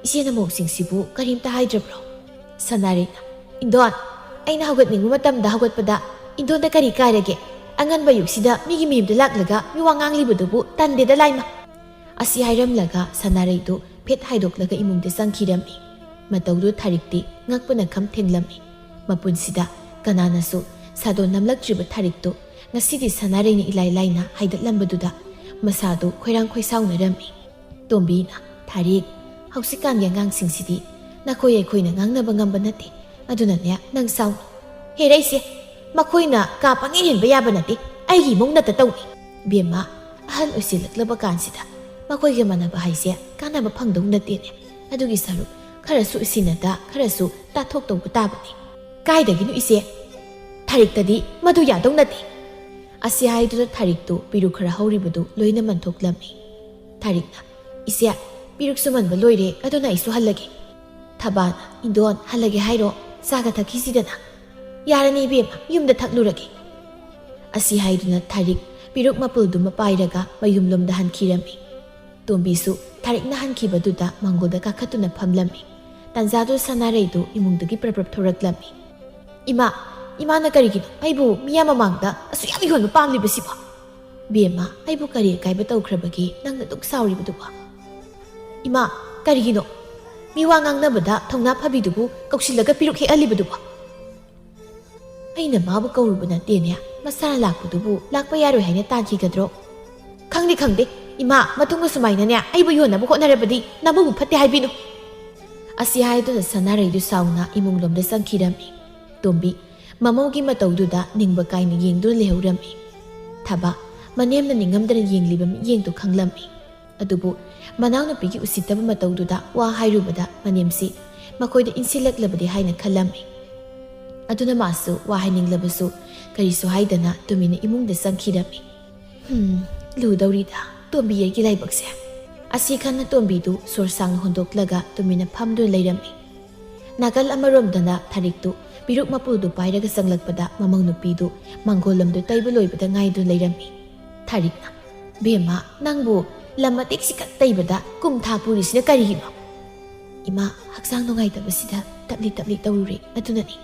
ꯏꯆꯦꯅ ꯃꯧꯁꯤꯡꯁꯤꯕꯨ ꯀꯔꯤꯝꯇ ꯍꯥꯏꯗ꯭ꯔꯕ꯭ꯔꯣ?" ꯁꯅꯥꯔꯩꯅ, "ꯏꯟꯗꯣꯟ, ꯑꯩꯅ ꯍꯧꯒꯠꯅꯤꯡꯕ ꯃꯇꯝꯗ ꯍꯧꯒꯠꯄꯗ ꯏꯟꯗꯣꯟꯗ ꯀꯔꯤ ꯀꯥꯏꯔꯒꯦ? ꯑꯉꯟꯕ ꯑꯌꯨꯛꯁꯤꯗ ꯃꯤꯒꯤ ꯃꯌꯨꯝꯗ ꯂꯥꯛꯂꯒ ꯃꯤꯋꯥ ꯉꯥꯡꯂꯤꯕꯗꯨꯕꯨ ꯇꯟꯗꯦꯗ ꯂꯥꯏꯃ"꯫ ꯑꯁꯤ ꯍꯥꯏꯔꯝꯂꯒ ꯁꯅꯥꯔꯩꯗꯨ ꯐꯦꯠ ꯍꯥꯏꯗꯣꯛꯂꯒ ꯏꯃꯨꯡꯗ ꯆꯪꯈꯤꯔꯝꯃꯤ꯫ ꯃꯇꯧꯗꯨ ꯊꯥꯔꯤꯛꯇꯤ ꯉꯛꯄꯅ ꯈꯝ ꯊꯦꯡꯂꯝꯃꯤ꯫ ꯃꯄꯨꯟꯁꯤꯗ ꯀꯅꯥꯅꯁꯨ ꯁꯥꯗꯣꯟ ꯅꯝꯂꯛꯇ꯭ꯔꯤꯕ ꯊꯥꯔꯤꯛꯇꯨ ꯉꯁꯤꯗꯤ ꯁꯅꯥꯔꯩꯅ ꯏꯂꯥꯏ ꯂꯥꯏꯅ ꯍꯥꯏꯗꯠꯂꯝꯕꯗꯨꯗ ꯃꯁꯥꯗꯨ ꯈꯣꯏꯔꯥꯡ ꯈꯣꯏꯁꯥꯎꯅꯔꯝꯃꯤ꯫ ꯇꯣꯝꯕꯤꯅ, "ꯊꯥꯔꯤꯛ, ꯍꯧꯖꯤꯛꯀꯥꯟꯒꯤ ꯑꯉꯥꯡꯁꯤꯡꯁꯤꯗꯤ ꯅꯈꯣꯏ ꯑꯩꯈꯣꯏꯅ ꯉꯥꯡꯅꯕ ꯉꯝꯕ ꯅꯠꯇꯦ꯫ ꯑꯗꯨꯅꯅꯦ, ꯅꯪ ꯁꯥꯎꯅꯨ꯫ ꯍꯦꯔꯩꯁꯦ, ꯃꯈꯣꯏꯅ ꯀꯥ ꯄꯪꯍꯦꯟ ꯍꯦꯟꯕ ꯌꯥꯕ ꯅꯠꯇꯦ꯫ ꯑꯩꯒꯤ ꯏꯃꯨꯡ ꯅꯠꯇ ꯇꯧꯅꯤ꯫ ꯕꯦꯝꯃ, ꯑꯍꯜ ꯑꯣꯏꯁꯤꯜꯂꯛꯂꯕ ꯀꯥꯟꯁꯤꯗ ꯃꯈꯣꯏꯒ ꯃꯥꯟꯅꯕ ꯍꯥꯏꯁꯦ ꯀꯥꯟꯅꯕ ꯐꯪꯗꯧ ꯅꯠꯇꯦꯅꯦ꯫ ꯑꯗꯨꯒꯤ ꯁꯔꯨꯛ ꯈꯔꯁꯨ ꯎꯁꯤꯟꯅꯗ ꯈꯔꯁꯨ ꯇꯥꯊꯣꯛꯇꯧꯕ ꯇꯥꯕꯅꯤ꯫" "ꯀꯥꯏꯗꯒꯤꯅꯣ ꯏꯆꯦ? ꯊꯥꯔꯤꯛꯇꯗꯤ ꯃꯗꯨ ꯌꯥꯗꯧ ꯅꯠꯇꯦ꯫" ꯑꯁꯤ ꯍꯥꯏꯗꯨꯅ ꯊꯥꯔꯤꯛꯇꯨ ꯄꯤꯔꯨꯛ ꯈꯔ ꯍꯧꯔꯤꯕꯗꯨ ꯂꯣꯏꯅ ꯃꯟꯊꯣꯛꯂꯝꯃꯤ꯫ ꯊꯥꯔꯤꯛꯅ, "ꯏꯆꯦ, ꯄꯤꯔꯨꯛꯁꯨ ꯃꯟꯕ ꯂꯣꯏꯔꯦ, ꯑꯗꯨꯅ ꯑꯩꯁꯨ ꯍꯜꯂꯒꯦ꯫" ꯊꯕꯥꯅ, "ꯏꯟꯗꯣꯟ, ꯍꯜꯂꯒꯦ ꯍꯥꯏꯔꯣ? ꯆꯥꯒ ꯊꯛꯈꯤꯁꯤꯗꯅ꯫" "ꯌꯥꯔꯅꯤ ꯏꯕꯦꯝꯃ, ꯌꯨꯝꯗ ꯊꯛꯂꯨꯔꯒꯦ꯫" ꯑꯁꯤ ꯍꯥꯏꯗꯨꯅ ꯊꯥꯔꯤꯛ ꯄꯤꯔꯨꯛ ꯃꯄꯨꯜꯗꯨꯃ ꯄꯥꯏꯔꯒ ꯃꯌꯨꯝꯂꯣꯝꯗ ꯍꯟꯈꯤꯔꯝꯃꯤ꯫ ꯇꯣꯝꯕꯤꯁꯨ ꯊꯥꯔꯤꯛꯅ ꯍꯟꯈꯤꯕꯗꯨꯗ ꯃꯥꯡꯒꯣꯜꯗ ꯀꯥꯈꯠꯇꯨꯅ ꯐꯝꯂꯝꯃꯤ꯫ ꯇꯥꯟꯖꯥꯗꯨ ꯁꯅꯥꯔꯩꯗꯨ ꯏꯃꯨꯡꯗꯒꯤ ꯄ꯭ꯔꯞ ꯄ꯭ꯔꯞ ꯊꯣꯔꯛꯂꯝꯃꯤ꯫ "ꯏꯃꯥ, ꯏꯃꯥꯅ ꯀꯔꯤꯒꯤꯅꯣ ꯑꯩꯕꯨ ꯃꯤꯌꯥꯝ ꯃꯃꯥꯡꯗ ꯑꯁꯨꯛ ꯌꯥꯝ ꯌꯣꯟꯕ ꯄꯥꯝꯂꯤꯕꯁꯤꯕꯣ?" "ꯕꯦꯝꯃ, ꯑꯩꯕꯨ ꯀꯔꯤ ꯑꯀꯥꯏꯕ ꯇꯧꯈ꯭ꯔꯕꯒꯦ ꯅꯪꯅ ꯑꯗꯨꯛ ꯁꯥꯎꯔꯤꯕꯗꯨꯕꯣ?" "ꯏꯃꯥ, ꯀꯔꯤꯒꯤꯅꯣ ꯃꯤ ꯋꯥ ꯉꯥꯡꯅꯕꯗ ꯊꯧꯅꯥ ꯐꯕꯤꯗꯨꯕꯨ ꯀꯧꯁꯤꯜꯂꯒ ꯄꯤꯔꯨꯛ ꯍꯦꯛꯍꯜꯂꯤꯕꯗꯨꯕꯣ?" "ꯑꯩꯅ ꯃꯥꯕꯨ ꯀꯧꯔꯨꯕ ꯅꯠꯇꯦꯅꯦ, ꯃꯁꯥꯅ ꯂꯥꯛꯄꯗꯨꯕꯨ ꯂꯥꯛꯄ ꯌꯥꯔꯣꯏ ꯍꯥꯏꯅ ꯇꯥꯟꯈꯤꯒꯗ꯭ꯔꯣ?" "ꯈꯪꯗꯦ, ꯈꯪꯗꯦ꯫ ꯏꯃꯥ, ꯃꯇꯨꯡꯗ ꯁꯨꯃꯥꯏꯅꯅꯦ ꯑꯩꯕꯨ ꯌꯣꯟꯅꯕ ꯍꯣꯠꯅꯔꯕꯗꯤ ꯅꯕꯨꯡꯕꯨ ꯐꯠꯇꯦ ꯍꯥꯏꯕꯤꯅꯨ꯫" ꯑꯁꯤ ꯍꯥꯏꯗꯨꯅ ꯁꯅꯥꯔꯩꯗꯨ ꯁꯥꯎꯅ ꯏꯃꯨꯡꯂꯣꯝꯗ ꯆꯪꯈꯤꯔꯝꯃꯤ꯫ ꯇꯣꯝꯕꯤ ꯃꯃꯧꯒꯤ ꯃꯇꯧꯗꯨꯗ ꯅꯤꯡꯕ ꯀꯥꯏꯅ ꯌꯦꯡꯗꯨꯅ ꯂꯩꯍꯧꯔꯝꯃꯤ꯫ ꯊꯕ ꯃꯅꯦꯝꯅ ꯅꯤꯡꯉꯝꯗꯅ ꯌꯦꯡꯂꯤꯕ ꯃꯤꯠꯌꯦꯡꯗꯨ ꯈꯪꯂꯝꯃꯤ꯫ ꯑꯗꯨꯕꯨ ꯃꯅꯥꯎꯅꯨꯄꯤꯒꯤ ꯎꯁꯤꯠꯇꯕ ꯃꯇꯧꯗꯨꯗ ꯋꯥ ꯍꯥꯏꯔꯨꯕꯗ ꯃꯅꯦꯝꯁꯤ ꯃꯈꯣꯏꯗ ꯏꯟꯁꯤꯜꯂꯛꯂꯕꯗꯤ ꯍꯥꯏꯅ ꯈꯜꯂꯝꯃꯤ꯫ ꯑꯗꯨꯅ ꯃꯥꯁꯨ ꯋꯥ ꯍꯥꯏꯅꯤꯡꯂꯕꯁꯨ ꯀꯔꯤꯁꯨ ꯍꯥꯏꯗꯅ ꯇꯨꯃꯤꯟꯅ ꯏꯃꯨꯡꯗ ꯆꯪꯈꯤꯔꯝꯃꯤ꯫ "ꯍꯝ, ꯂꯨꯗꯧꯔꯤꯗ ꯇꯣꯝꯕꯤ ꯑꯩꯒꯤ ꯂꯥꯏꯕꯛꯁꯦ꯫" ꯑꯁꯤ ꯈꯟꯅ ꯇꯣꯝꯕꯤꯗꯨ ꯁꯣꯔ ꯁꯥꯡꯅ ꯍꯣꯟꯗꯣꯛꯂꯒ ꯇꯨꯃꯤꯟꯅ ꯐꯝꯗꯨꯅ ꯂꯩꯔꯝꯃꯤ꯫ ꯅꯥꯀꯜ ꯑꯃꯔꯣꯝꯗꯅ ꯊꯥꯔꯤꯛꯇꯨ ꯄꯤꯔꯨꯛ ꯃꯄꯨꯜꯗꯨ ꯄꯥꯏꯔꯒ ꯆꯪꯂꯛꯄꯗ ꯃꯃꯧ ꯅꯨꯄꯤꯗꯨ ꯃꯥꯡꯒꯣꯜꯂꯣꯝꯗꯨ ꯇꯩꯕ ꯂꯣꯏꯕꯗ ꯉꯥꯏꯗꯨꯅ ꯂꯩꯔꯝꯃꯤ꯫ ꯊꯥꯔꯤꯛꯅ, "ꯕꯦꯝꯃ, ꯅꯪꯕꯨ ꯂꯝ ꯃꯇꯦꯛꯁꯤꯈꯛ ꯇꯩꯕꯗ ꯀꯨꯝ ꯊꯥ ꯄꯨꯔꯤꯁꯤꯅ ꯀꯔꯤꯒꯤꯅꯣ?" "ꯏꯃꯥ, ꯍꯛꯆꯥꯡ ꯅꯨꯡꯉꯥꯏꯇꯕꯁꯤꯗ ꯇꯞꯂꯤ ꯇꯞꯂꯤ ꯇꯧꯔꯨꯔꯦ, ꯑꯗꯨꯅꯅꯤ꯫"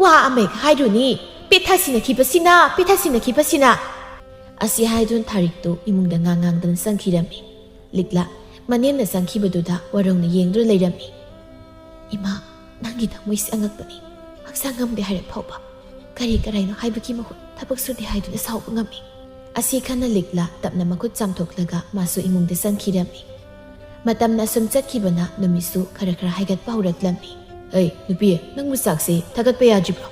"ꯋꯥ ꯑꯃ ꯍꯦꯛ ꯍꯥꯏꯔꯨꯅꯤ, ꯄꯦꯊꯁꯤꯟꯅꯈꯤꯕꯁꯤꯅ, ꯄꯦꯊꯁꯤꯟꯅꯈꯤꯕꯁꯤꯅ꯫" ꯑꯁꯤ ꯍꯥꯏꯗꯨꯅ ꯊꯥꯔꯤꯛꯇꯨ ꯏꯃꯨꯡꯗ ꯉꯥꯡ ꯉꯥꯡꯗꯅ ꯆꯪꯈꯤꯔꯝꯃꯤ꯫ ꯂꯤꯛꯂꯥ ꯃꯅꯦꯝꯅ ꯆꯪꯈꯤꯕꯗꯨꯗ ꯋꯥꯔꯧꯅ ꯌꯦꯡꯗꯨꯅ ꯂꯩꯔꯝꯃꯤ꯫ "ꯏꯃꯥ, ꯅꯪꯒꯤ ꯊꯃꯣꯏꯁꯦ ꯑꯉꯛꯄꯅꯤ꯫ ꯍꯛꯆꯥꯡ ꯉꯝꯗꯦ ꯍꯥꯏꯔꯛ ꯐꯥꯎꯕ ꯀꯔꯤ ꯀꯔꯥꯏꯅꯣ ꯍꯥꯏꯕꯒꯤ ꯃꯍꯨꯠ ꯊꯕꯛ ꯁꯨꯗꯦ ꯍꯥꯏꯗꯨꯅ ꯁꯥꯎꯕ ꯉꯝꯃꯤ"꯫ ꯑꯁꯤ ꯈꯟꯅ ꯂꯤꯛꯂꯥ ꯇꯞꯅ ꯃꯈꯨꯠ ꯆꯥꯝꯊꯣꯛꯂꯒ ꯃꯥꯁꯨ ꯏꯃꯨꯡꯗ ꯆꯪꯈꯤꯔꯝꯃꯤ꯫ ꯃꯇꯝꯅ ꯑꯁꯨꯝ ꯆꯠꯈꯤꯕꯅ ꯅꯨꯃꯤꯠꯁꯨ ꯈꯔ ꯈꯔ ꯍꯥꯏꯒꯠꯄ ꯍꯧꯔꯛꯂꯝꯃꯤ꯫ "ꯑꯩ ꯅꯨꯄꯤ, ꯅꯪꯕꯨ ꯆꯥꯛꯁꯦ ꯊꯥꯒꯠꯄ ꯌꯥꯗ꯭ꯔꯤꯕ꯭ꯔꯣ?"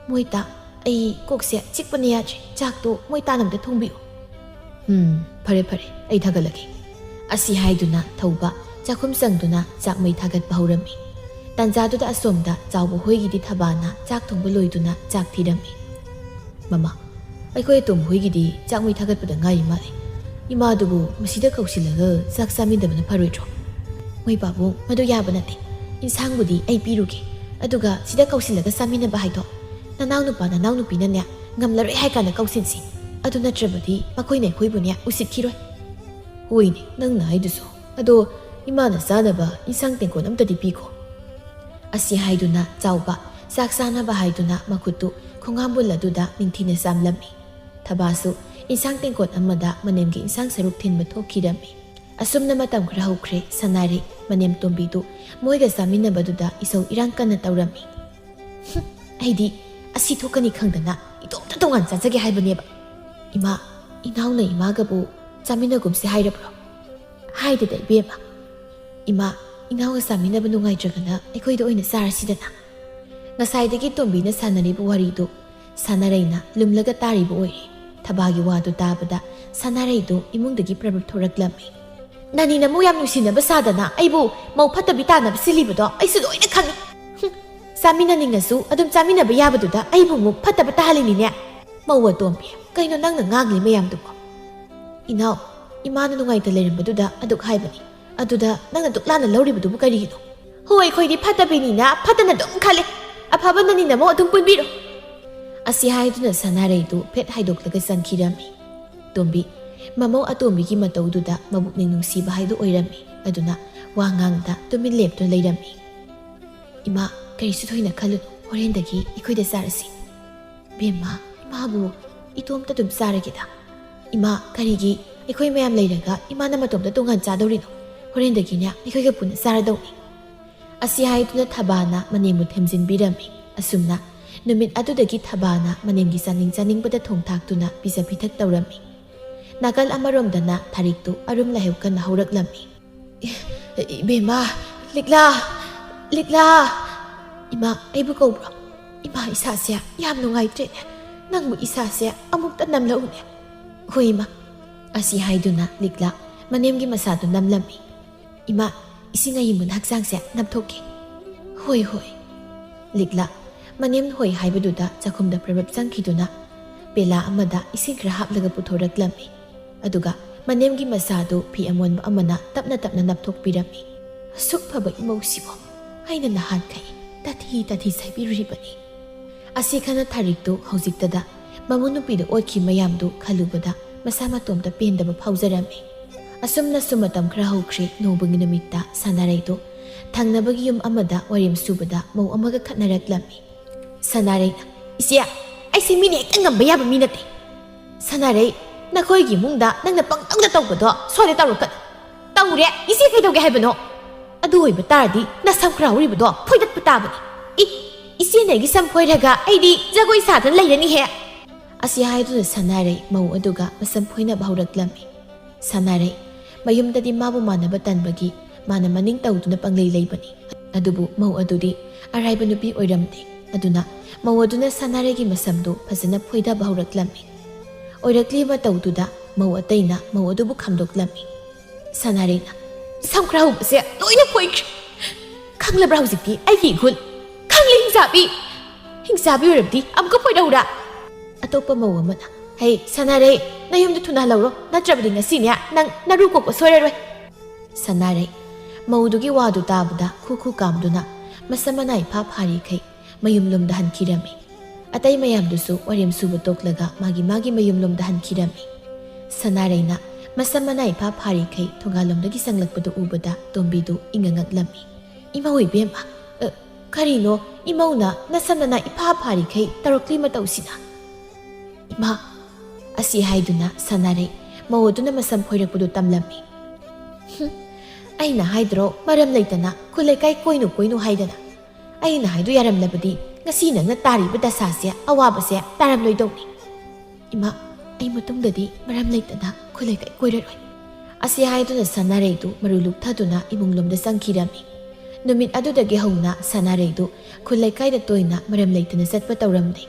"ꯃꯣꯏꯇꯥ, ꯑꯩ ꯀꯣꯛꯁꯦ ꯆꯤꯛꯄꯅ ꯌꯥꯗ꯭ꯔꯦ꯫ ꯆꯥꯛꯇꯣ ꯃꯣꯏ ꯇꯥꯅ ꯑꯝꯇ ꯊꯣꯡꯕꯤꯌꯨ"꯫ "ꯎꯝ, ꯐꯔꯦ ꯐꯔꯦ, ꯑꯩ ꯊꯥꯒꯠꯂꯒꯦ"꯫ ꯑꯁꯤ ꯍꯥꯏꯗꯨꯅ ꯊꯧꯕ ꯆꯥꯛꯈꯨꯝ ꯆꯪꯗꯨꯅ ꯆꯥꯛ ꯃꯩ ꯊꯥꯒꯠꯄ ꯍꯧꯔꯝꯃꯤ꯫ ꯇꯥꯟꯖꯥꯗꯨꯗ ꯑꯁꯣꯝꯗ ꯆꯥꯎꯕ ꯍꯣꯏꯒꯤꯗꯤ ꯊꯕꯥꯅ ꯆꯥꯛ ꯊꯣꯡꯕ ꯂꯣꯏꯗꯨꯅ ꯆꯥꯛ ꯊꯤꯔꯝꯃꯤ꯫ "ꯃꯃꯥ, ꯑꯩꯈꯣꯏ ꯑꯇꯣꯝꯕ ꯍꯣꯏꯒꯤꯗꯤ ꯆꯥꯛ ꯃꯩ ꯊꯥꯒꯠꯄꯗ ꯉꯥꯏꯔꯤ ꯃꯥꯜꯂꯦ꯫ ꯏꯃꯥꯗꯨꯕꯨ ꯃꯁꯤꯗ ꯀꯧꯁꯤꯜꯂꯒ ꯆꯥꯛ ꯆꯥꯃꯤꯟꯅꯕꯅ ꯐꯔꯣꯏꯗ꯭ꯔꯣ?" "ꯃꯣꯏ ꯄꯥꯕꯨꯡ, ꯃꯗꯨ ꯌꯥꯕ ꯅꯠꯇꯦ꯫ ꯏꯟꯁꯥꯡꯕꯨꯗꯤ ꯑꯩ ꯄꯤꯔꯨꯒꯦ, ꯑꯗꯨꯒ ꯁꯤꯗ ꯀꯧꯁꯤꯜꯂꯒ ꯆꯥꯃꯤꯟꯅꯕ ꯍꯥꯏꯗꯣ, ꯅꯅꯥꯎꯅꯨꯄꯥ ꯅꯅꯥꯎꯅꯨꯄꯤꯅꯅꯦ ꯉꯝꯂꯔꯣꯏ ꯍꯥꯏ ꯀꯥꯟꯗ ꯀꯧꯁꯤꯟꯁꯤ꯫ ꯑꯗꯨ ꯅꯠꯇ꯭ꯔꯕꯗꯤ ꯃꯈꯣꯏꯅ ꯑꯩꯈꯣꯏꯕꯨꯅꯦ ꯎꯁꯤꯠꯈꯤꯔꯣꯏ"꯫ "ꯍꯣꯏꯅꯦ, ꯅꯪꯅ ꯍꯥꯏꯗꯨꯁꯨ꯫ ꯑꯗꯣ ꯏꯃꯥꯅ ꯆꯥꯅꯕ ꯏꯟꯁꯥꯡ ꯇꯦꯡꯀꯣꯠ ꯑꯝꯇꯗꯤ ꯄꯤꯈꯣ"꯫ ꯑꯁꯤ ꯍꯥꯏꯗꯨꯅ ꯆꯥꯎꯕ ꯆꯥꯛ ꯆꯥꯅꯕ ꯍꯥꯏꯗꯨꯅ ꯃꯈꯨꯠꯇꯨ ꯈꯣꯡꯍꯥꯝꯕꯨꯜ ꯑꯗꯨꯗ ꯅꯤꯡꯊꯤꯅ ꯆꯥꯝꯂꯝꯃꯤ꯫ ꯊꯕꯥꯁꯨ ꯏꯟꯁꯥꯡ ꯇꯦꯡꯀꯣꯠ ꯑꯃꯗ ꯃꯅꯦꯝꯒꯤ ꯏꯟꯁꯥꯡ ꯁꯔꯨꯛ ꯊꯤꯟꯕ ꯊꯣꯛꯈꯤꯔꯝꯃꯤ꯫ ꯑꯁꯨꯝꯅ ꯃꯇꯝ ꯈꯔ ꯍꯧꯈ꯭ꯔꯦ꯫ ꯁꯅꯥꯔꯩ, ꯃꯅꯦꯝ ꯇꯣꯝꯕꯤꯗꯨ ꯃꯣꯏꯒ ꯆꯥꯃꯤꯟꯅꯕꯗꯨꯗ ꯏꯁꯧ ꯏꯔꯥꯡ ꯀꯟꯅ ꯇꯧꯔꯝꯃꯤ꯫ "ꯍꯨꯝ, ꯑꯩꯗꯤ ꯑꯁꯤ ꯊꯣꯛꯀꯅꯤ ꯈꯪꯗꯅ ꯏꯇꯣꯝꯇ ꯇꯣꯉꯥꯟ ꯆꯥꯖꯒꯦ ꯍꯥꯏꯕꯅꯦꯕ꯫ ꯏꯃꯥ, ꯏꯅꯥꯎꯅ ꯏꯃꯥꯒꯕꯨ ꯆꯥꯃꯤꯟꯅꯒꯨꯝꯁꯦ ꯍꯥꯏꯔꯕ꯭ꯔꯣ?" "ꯍꯥꯏꯗꯦꯗ ꯏꯕꯦꯝꯃ꯫ ꯏꯃꯥ, ꯏꯅꯥꯎꯒ ꯆꯥꯃꯤꯟꯅꯕ ꯅꯨꯡꯉꯥꯏꯇ꯭ꯔꯒꯅ ꯑꯩꯈꯣꯏꯗ ꯑꯣꯏꯅ ꯆꯥꯔꯁꯤꯗꯅ"꯫ ꯉꯁꯥꯏꯗꯒꯤ ꯇꯣꯝꯕꯤꯅ ꯁꯥꯟꯅꯔꯤꯕ ꯋꯥꯔꯤꯗꯨ ꯁꯥꯟꯅꯔꯩꯅ ꯂꯨꯝꯂꯒ ꯇꯥꯔꯤꯕ ꯑꯣꯏꯔꯦ꯫ ꯊꯕꯥꯒꯤ ꯋꯥꯗꯨ ꯇꯥꯕꯗ ꯁꯥꯟꯅꯔꯩꯗꯨ ꯏꯃꯨꯡꯗꯒꯤ ꯄ꯭ꯔꯕꯞ ꯊꯣꯔꯛꯂꯝꯃꯤ꯫ "ꯅꯅꯤ ꯅꯃꯧ ꯌꯥꯝ ꯅꯨꯡꯁꯤꯅꯕ ꯁꯥꯗꯅ ꯑꯩꯕꯨ ꯃꯧ ꯐꯠꯇꯕꯤ ꯇꯥꯅꯕ ꯁꯤꯜꯂꯤꯕꯗꯣ ꯑꯩꯁꯨ ꯂꯣꯏꯅ ꯈꯪꯉꯤ꯫ ꯍꯨꯝ, ꯆꯥꯃꯤꯟꯅꯅꯤꯡꯉꯁꯨ ꯑꯗꯨꯝ ꯆꯥꯃꯤꯟꯅꯕ ꯌꯥꯕꯗꯨꯗ ꯑꯩꯕꯨ ꯑꯃꯨꯛ ꯐꯠꯇꯕ ꯇꯥꯍꯜꯂꯤꯅꯤꯅꯦ꯫ ꯃꯧ ꯑꯇꯣꯝꯕꯤ, ꯀꯩꯅꯣ ꯅꯪꯅ ꯉꯥꯡꯂꯤ ꯃꯌꯥꯝꯗꯨꯕꯣ?" "ꯏꯅꯥꯎ, ꯏꯃꯥꯅ ꯅꯨꯡꯉꯥꯏꯇ ꯂꯩꯔꯝꯕꯗꯨꯗ ꯑꯗꯨꯛ ꯍꯥꯏꯕꯅꯤ꯫ ꯑꯗꯨꯗ ꯅꯪꯅ ꯗꯨꯛ ꯂꯥꯟꯅ ꯂꯧꯔꯤꯕꯗꯨꯕꯨ ꯀꯔꯤꯒꯤꯅꯣ?" "ꯍꯣꯏ, ꯑꯩꯈꯣꯏꯗꯤ ꯐꯠꯇꯕꯤꯅꯤꯅ ꯐꯠꯇꯅ ꯑꯗꯨꯝ ꯈꯜꯂꯦ꯫ ꯑꯐꯕ ꯅꯅꯤ ꯅꯃꯧ ꯑꯗꯨꯝ ꯄꯨꯟꯕꯤꯔꯣ"꯫ ꯑꯁꯤ ꯍꯥꯏꯗꯨꯅ ꯁꯅꯥꯔꯩꯗꯨ ꯐꯦꯠ ꯍꯥꯏꯗꯣꯛꯂꯒ ꯆꯪꯈꯤꯔꯝꯃꯤ꯫ ꯇꯣꯝꯕꯤ, ꯃꯃꯧ ꯑꯇꯣꯝꯕꯤꯒꯤ ꯃꯇꯧꯗꯨꯗ ꯃꯕꯨꯛꯅꯤꯡ ꯅꯨꯡꯁꯤꯕ ꯍꯥꯏꯗꯨ ꯑꯣꯏꯔꯝꯃꯤ꯫ ꯑꯗꯨꯅ ꯋꯥ ꯉꯥꯡꯗ ꯇꯨꯃꯤꯟ ꯂꯦꯞꯇꯨꯅ ꯂꯩꯔꯝꯃꯤ꯫ "ꯏꯃꯥ, ꯀꯔꯤꯁꯨ ꯊꯣꯏꯅ ꯈꯜꯂꯨꯅꯨ, ꯍꯣꯔꯦꯟꯗꯒꯤ ꯑꯩꯈꯣꯏꯗ ꯆꯥꯔꯁꯤ"꯫ "ꯕꯦꯝꯃ, ꯏꯃꯥꯕꯨ ꯏꯇꯣꯝꯇ ꯑꯗꯨꯝ ꯆꯥꯔꯒꯦꯗ"꯫ "ꯏꯃꯥ, ꯀꯔꯤꯒꯤ ꯑꯩꯈꯣꯏ ꯃꯌꯥꯝ ꯂꯩꯔꯒ ꯏꯃꯥꯅ ꯃꯇꯣꯝꯇ ꯇꯣꯉꯥꯟ ꯆꯥꯗꯧꯔꯤꯅꯣ? ꯍꯣꯔꯦꯟꯗꯒꯤꯅꯦ ꯑꯩꯈꯣꯏꯒ ꯄꯨꯟꯅ ꯆꯥꯔꯗꯧꯅꯤ"꯫ ꯑꯁꯤ ꯍꯥꯏꯗꯨꯅ ꯊꯕꯥꯅ ꯃꯅꯦꯝꯕꯨ ꯊꯦꯝꯖꯤꯟꯕꯤꯔꯝꯃꯤ꯫ ꯑꯁꯨꯝꯅ ꯅꯨꯃꯤꯠ ꯑꯗꯨꯗꯒꯤ ꯊꯕꯥꯅ ꯃꯅꯦꯝꯒꯤ ꯆꯥꯅꯤꯡ ꯆꯥꯅꯤꯡꯕꯗ ꯊꯣꯡ ꯊꯥꯛꯇꯨꯅ ꯄꯤꯖ ꯄꯤꯊꯛ ꯇꯧꯔꯝꯃꯤ꯫ ꯅꯥꯀꯜ ꯑꯃꯔꯣꯝꯗꯅ ꯊꯥꯔꯤꯛꯇꯨ ꯑꯔꯨꯝ ꯂꯥꯏꯍꯧ ꯀꯟꯅ ꯍꯧꯔꯛꯂꯝꯃꯤ꯫ "ꯏꯕꯦꯝꯃ, ꯂꯤꯛꯂꯥ, ꯂꯤꯛꯂꯥ! ꯏꯃꯥ, ꯑꯩꯕꯨ ꯀꯧꯕ꯭ꯔꯣ? ꯏꯃꯥ, ꯏꯁꯥꯁꯦ ꯌꯥꯝ ꯅꯨꯡꯉꯥꯏꯇ꯭ꯔꯦꯅꯦ꯫ ꯅꯪꯕꯨ ꯏꯁꯥꯁꯦ ꯑꯃꯨꯛꯇ ꯅꯝꯂꯛꯎꯅꯦ꯫" "ꯍꯣꯏ, ꯏꯃꯥ꯫" ꯑꯁꯤ ꯍꯥꯏꯗꯨꯅ ꯂꯤꯛꯂꯥ ꯃꯅꯦꯝꯒꯤ ꯃꯁꯥꯗꯨ ꯅꯝꯂꯝꯃꯤ꯫ "ꯏꯃꯥ, ꯏꯁꯤꯡ ꯑꯌꯤꯡꯕꯅ ꯍꯛꯆꯥꯡꯁꯦ ꯅꯞꯊꯣꯛꯀꯦ꯫" "ꯍꯣꯏ, ꯍꯣꯏ꯫" ꯂꯤꯛꯂꯥ ꯃꯅꯦꯝ ꯍꯣꯏ ꯍꯥꯏꯕꯗꯨꯗ ꯆꯥꯛꯈꯨꯝꯗ ꯄ꯭ꯔꯞ ꯄ꯭ꯔꯞ ꯆꯪꯈꯤꯗꯨꯅ ꯄꯦꯂꯥ ꯑꯃꯗ ꯏꯁꯤꯡ ꯈꯔ ꯍꯥꯞꯂꯒ ꯄꯨꯊꯣꯔꯛꯂꯝꯃꯤ꯫ ꯑꯗꯨꯒ ꯃꯅꯦꯝꯒꯤ ꯃꯁꯥꯗꯨ ꯐꯤ ꯑꯃꯣꯟꯕ ꯑꯃꯅ ꯇꯞꯅ ꯇꯞꯅ ꯅꯞꯊꯣꯛꯄꯤꯔꯝꯃꯤ꯫ "ꯑꯁꯨꯛ ꯐꯕ ꯏꯃꯧꯁꯤꯕꯨ ꯑꯩꯅ ꯅꯍꯥꯟꯈꯩ ꯇꯥꯊꯤ ꯇꯥꯊꯤ ꯁꯥꯏꯕꯤꯔꯨꯔꯤꯕꯅꯤ꯫" ꯑꯁꯤ ꯈꯟꯅ ꯊꯥꯔꯤꯛꯇꯨ ꯍꯧꯖꯤꯛꯇꯗ ꯃꯃꯧ ꯅꯨꯄꯤꯗ ꯑꯣꯠꯈꯤ ꯃꯌꯥꯝꯗꯨ ꯈꯜꯂꯨꯕꯗ ꯃꯁꯥ ꯃꯇꯣꯝꯇ ꯄꯦꯟꯗꯕ ꯐꯥꯎꯖꯔꯝꯃꯤ꯫ ꯑꯁꯨꯝꯅꯁꯨ ꯃꯇꯝ ꯈꯔ ꯍꯧꯈ꯭ꯔꯦ꯫ ꯅꯣꯡꯃꯒꯤ ꯅꯨꯃꯤꯠꯇ ꯁꯥꯟꯅꯔꯩꯗꯨ ꯊꯪꯅꯕꯒꯤ ꯌꯨꯝ ꯑꯃꯗ ꯋꯥꯔꯦꯝ ꯁꯨꯕꯗ ꯃꯧ ꯑꯃꯒ ꯈꯠꯅꯔꯛꯂꯝꯃꯤ꯫ ꯁꯥꯟꯅꯔꯩꯅ, "ꯏꯆꯦ, ꯑꯩꯁꯦ ꯃꯤꯅ ꯍꯦꯛꯇ ꯉꯝꯕ ꯌꯥꯕ ꯃꯤ ꯅꯠꯇꯦ꯫ ꯁꯥꯟꯅꯔꯩ, ꯅꯈꯣꯏꯒꯤ ꯏꯃꯨꯡꯗ ꯅꯪꯅ ꯄꯪꯇꯧꯗ ꯇꯧꯕꯗꯣ ꯁ꯭ꯋꯥꯏꯗ ꯇꯧꯔꯛꯀꯅꯨ꯫" "ꯇꯧꯔꯦ, ꯏꯆꯦ ꯀꯩꯗꯧꯒꯦ ꯍꯥꯏꯕꯅꯣ?" "ꯑꯗꯨ ꯑꯣꯏꯕ ꯇꯥꯔꯗꯤ ꯅꯁꯝ ꯈꯔ ꯍꯧꯔꯤꯕꯗꯣ ꯐꯣꯏꯗꯠꯄ ꯇꯥꯕꯅꯤ꯫" "ꯏ, ꯏꯆꯦꯅ ꯑꯩꯒꯤ ꯁꯝ ꯐꯣꯏꯔꯒ ꯑꯩꯗꯤ ꯖꯒꯣꯏ ꯁꯥꯗꯅ ꯂꯩꯔꯅꯤꯍꯦ꯫" ꯑꯁꯤ ꯍꯥꯏꯗꯨꯅ ꯁꯥꯟꯅꯔꯩ ꯃꯧ ꯑꯗꯨꯒ ꯃꯁꯝ ꯐꯣꯏꯅꯕ ꯍꯧꯔꯛꯂꯝꯃꯤ꯫ ꯁꯥꯟꯅꯔꯩ ꯃꯌꯨꯝꯗꯗꯤ ꯃꯥꯕꯨ ꯃꯥꯟꯅꯕ ꯇꯟꯕꯒꯤ ꯃꯥꯅ ꯃꯅꯤꯡ ꯇꯧꯗꯨꯅ ꯄꯪꯂꯩ ꯂꯩꯕꯅꯤ꯫ ꯑꯗꯨꯕꯨ ꯃꯧ ꯑꯗꯨꯗꯤ ꯑꯔꯥꯏꯕ ꯅꯨꯄꯤ ꯑꯣꯏꯔꯝꯗꯦ꯫ ꯑꯗꯨꯅ ꯃꯧ ꯑꯗꯨꯅ ꯁꯥꯟꯅꯔꯩꯒꯤ ꯃꯁꯝꯗꯨ ꯐꯖꯅ ꯐꯣꯏꯗꯕ ꯍꯧꯔꯛꯂꯝꯃꯤ꯫ ꯑꯣꯏꯔꯛꯂꯤꯕ ꯃꯇꯧꯗꯨꯗ ꯃꯧ ꯑꯇꯩꯅ ꯃꯧ ꯑꯗꯨꯕꯨ ꯈꯥꯝꯗꯣꯛꯂꯝꯃꯤ꯫ ꯁꯥꯟꯅꯔꯩꯅ, "ꯁꯝ ꯈꯔ ꯍꯧꯕꯁꯦ ꯂꯣꯏꯅ ꯐꯣꯏꯈ꯭ꯔꯦ꯫ ꯈꯪꯂꯕ꯭ꯔꯥ ꯍꯧꯖꯤꯛꯇꯤ ꯑꯩꯒꯤ ꯏꯒꯨꯟ? ꯈꯪꯂꯦ, ꯍꯤꯡꯆꯥꯕꯤ! ꯍꯤꯡꯆꯥꯕꯤ ꯑꯣꯏꯔꯕꯗꯤ ꯑꯃꯨꯛꯀ ꯐꯣꯏꯔꯛꯎꯔꯥ?" ꯑꯇꯣꯞꯄ ꯃꯧ ꯑꯃꯅ, "ꯍꯩ, ꯁꯥꯟꯅꯔꯩ, ꯅꯌꯨꯝꯗ ꯊꯨꯅ ꯍꯜꯂꯧꯔꯣ, ꯅꯠꯇ꯭ꯔꯕꯗꯤ ꯉꯁꯤꯅꯦ ꯅꯪ ꯅꯔꯨ ꯀꯣꯛꯄ ꯁꯣꯏꯔꯔꯣꯏ꯫" ꯁꯥꯟꯅꯔꯩ ꯃꯧꯗꯨꯒꯤ ꯋꯥꯗꯨ ꯇꯥꯕꯗ ꯈꯨ ꯈꯨ ꯀꯥꯝꯗꯨꯅ ꯃꯁꯝ ꯃꯅꯥ ꯏꯐꯥ ꯐꯥꯔꯤꯈꯩ ꯃꯌꯨꯝꯂꯣꯝꯗ ꯍꯟꯈꯤꯔꯝꯃꯤ꯫ ꯑꯇꯩ ꯃꯌꯥꯝꯗꯨꯁꯨ ꯋꯥꯔꯦꯝ ꯁꯨꯕ ꯇꯣꯛꯂꯒ ꯃꯥꯒꯤ ꯃꯥꯒꯤ ꯃꯌꯨꯝꯂꯣꯝꯗ ꯍꯟꯈꯤꯔꯝꯃꯤ꯫ ꯁꯥꯟꯅꯔꯩꯅ ꯃꯁꯝ ꯃꯅꯥ ꯏꯐꯥ ꯐꯥꯔꯤꯈꯩ ꯊꯣꯡꯒꯥꯜꯂꯣꯝꯗꯒꯤ ꯆꯪꯂꯛꯄꯗꯨ ꯎꯕꯗ ꯇꯣꯝꯕꯤꯗꯨ ꯏꯪꯉ ꯉꯛꯂꯝꯃꯤ꯫ "ꯏꯃꯧ ꯏꯕꯦꯝꯃ, ꯑ, ꯀꯔꯤꯅꯣ ꯏꯃꯧꯅ ꯅꯁꯝ ꯅꯅꯥ ꯏꯐꯥ ꯐꯥꯔꯤꯈꯩ ꯇꯧꯔꯛꯂꯤ ꯃꯇꯧꯁꯤꯅ?" "ꯏꯃꯥ!" ꯑꯁꯤ ꯍꯥꯏꯗꯨꯅ ꯁꯥꯟꯅꯔꯩ ꯃꯧ ꯑꯗꯨꯅ ꯃꯁꯝ ꯐꯣꯏꯔꯛꯄꯗꯨ ꯇꯝꯂꯝꯃꯤ꯫ "ꯍꯨꯝ, ꯑꯩꯅ ꯍꯥꯏꯗ꯭ꯔꯣ, ꯃꯔꯝ ꯂꯩꯇꯅ ꯈꯨꯜ ꯂꯩꯀꯥꯏ ꯀꯣꯏꯅꯨ ꯀꯣꯏꯅꯨ ꯍꯥꯏꯗꯅ? ꯑꯩꯅ ꯍꯥꯏꯗꯣ ꯌꯥꯔꯝꯂꯕꯗꯤ ꯉꯁꯤ ꯅꯪꯅ ꯇꯥꯔꯤꯕ ꯗꯁꯥꯁꯦ ꯑꯋꯥꯕꯁꯦ ꯇꯥꯔꯝꯂꯣꯏꯗꯧꯅꯤ꯫ ꯏꯃꯥ, ꯑꯩ ꯃꯇꯨꯡꯗꯗꯤ ꯃꯔꯝ ꯂꯩꯇꯅ ꯈꯨꯜ ꯂꯩꯀꯥꯏ ꯀꯣꯏꯔꯔꯣꯏ꯫ ꯑꯁꯤ ꯍꯥꯏꯗꯨꯅ ꯁꯅꯥꯔꯩꯗꯨ ꯃꯔꯨ ꯂꯨꯞꯊꯗꯨꯅ ꯏꯃꯨꯡ ꯂꯣꯝꯗ ꯆꯪꯈꯤꯔꯝꯃꯤ꯫ ꯅꯨꯃꯤꯠ ꯑꯗꯨꯗꯒꯤ ꯍꯧꯅ ꯁꯅꯥꯔꯩꯗꯨ ꯈꯨꯜ ꯂꯩꯀꯥꯏꯗ ꯇꯣꯏꯅ ꯃꯔꯝ ꯂꯩꯇꯅ ꯆꯠꯄ ꯇꯧꯔꯝꯗꯦ꯫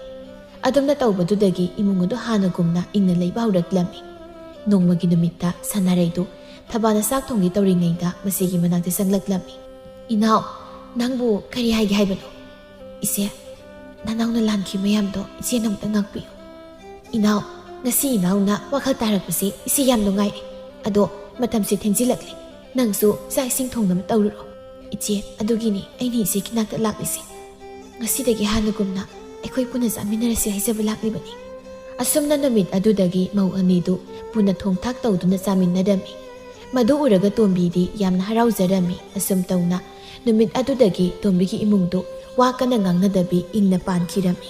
ꯑꯗꯨꯝꯅ ꯇꯧꯕꯗꯨꯗꯒꯤ ꯏꯃꯨꯡ ꯑꯗꯨ ꯍꯥꯟꯅꯒꯨꯝꯅ ꯏꯪꯅ ꯂꯩꯕ ꯍꯧꯔꯛꯂꯝꯃꯤ꯫ ꯅꯣꯡꯃꯒꯤ ꯅꯨꯃꯤꯠꯇ ꯁꯅꯥꯔꯩꯗꯨ ꯊꯕꯥꯅ ꯆꯥꯛ ꯊꯣꯡꯒꯦ ꯇꯧꯔꯤꯉꯩꯗ ꯃꯁꯤꯒꯤ ꯃꯅꯥꯛꯇ ꯆꯪꯂꯛꯂꯝꯃꯤ꯫ "ꯏꯅꯥꯎ, ꯅꯪꯕꯨ ꯀꯔꯤ ꯍꯥꯏꯒꯦ ꯍꯥꯏꯕꯅꯣ?" "ꯏꯆꯦ, ꯅꯅꯥꯎꯅ ꯂꯥꯟꯈꯤ ꯃꯌꯥꯝꯗꯣ ꯏꯆꯦꯅ ꯑꯃꯨꯛꯇ ꯉꯥꯛꯄꯤꯌꯨ꯫ ꯏꯅꯥꯎ, ꯉꯁꯤ ꯏꯅꯥꯎꯅ ꯋꯥꯈꯜ ꯇꯥꯔꯛꯄꯁꯦ ꯏꯆꯦ ꯌꯥꯝ ꯅꯨꯡꯉꯥꯏꯔꯦ꯫ ꯑꯗꯣ ꯃꯇꯝꯁꯦ ꯊꯦꯡꯖꯤꯜꯂꯛꯂꯦ꯫ ꯅꯪꯁꯨ ꯆꯥꯛ ꯏꯁꯤꯡ ꯊꯣꯡꯅꯕ ꯇꯧꯔꯨꯔꯣ꯫ ꯏꯆꯦ, ꯑꯗꯨꯒꯤꯅꯤ ꯑꯩꯅ ꯏꯆꯦꯒꯤ ꯅꯥꯛꯇ ꯂꯥꯛꯂꯤꯁꯦ꯫ ꯉꯁꯤꯗꯒꯤ ꯍꯥꯟꯅꯒꯨꯝꯅ ꯑꯩꯈꯣꯏ ꯄꯨꯟꯅ ꯆꯥꯃꯤꯟꯅꯔꯁꯤ ꯍꯥꯏꯖꯕ ꯂꯥꯛꯂꯤꯕꯅꯤ꯫" ꯑꯁꯨꯝꯅ ꯅꯨꯃꯤꯠ ꯑꯗꯨꯗꯒꯤ ꯃꯧ ꯑꯅꯤꯗꯨ ꯄꯨꯟꯅ ꯊꯣꯡ ꯊꯥꯛ ꯇꯧꯗꯨꯅ ꯆꯥꯃꯤꯟꯅꯔꯝꯃꯤ꯫ ꯃꯗꯨ ꯎꯔꯒ ꯇꯣꯝꯕꯤꯗꯤ ꯌꯥꯝꯅ ꯍꯔꯥꯎꯖꯔꯝꯃꯤ꯫ ꯑꯁꯨꯝ ꯇꯧꯅ ꯅꯨꯃꯤꯠ ꯑꯗꯨꯗꯒꯤ ꯇꯣꯝꯕꯤꯒꯤ ꯏꯃꯨꯡꯗꯨ ꯋꯥ ꯀꯟꯅ ꯉꯥꯡꯅꯗꯕꯤ ꯏꯪꯅ ꯄꯥꯟꯈꯤꯔꯝꯃꯤ꯫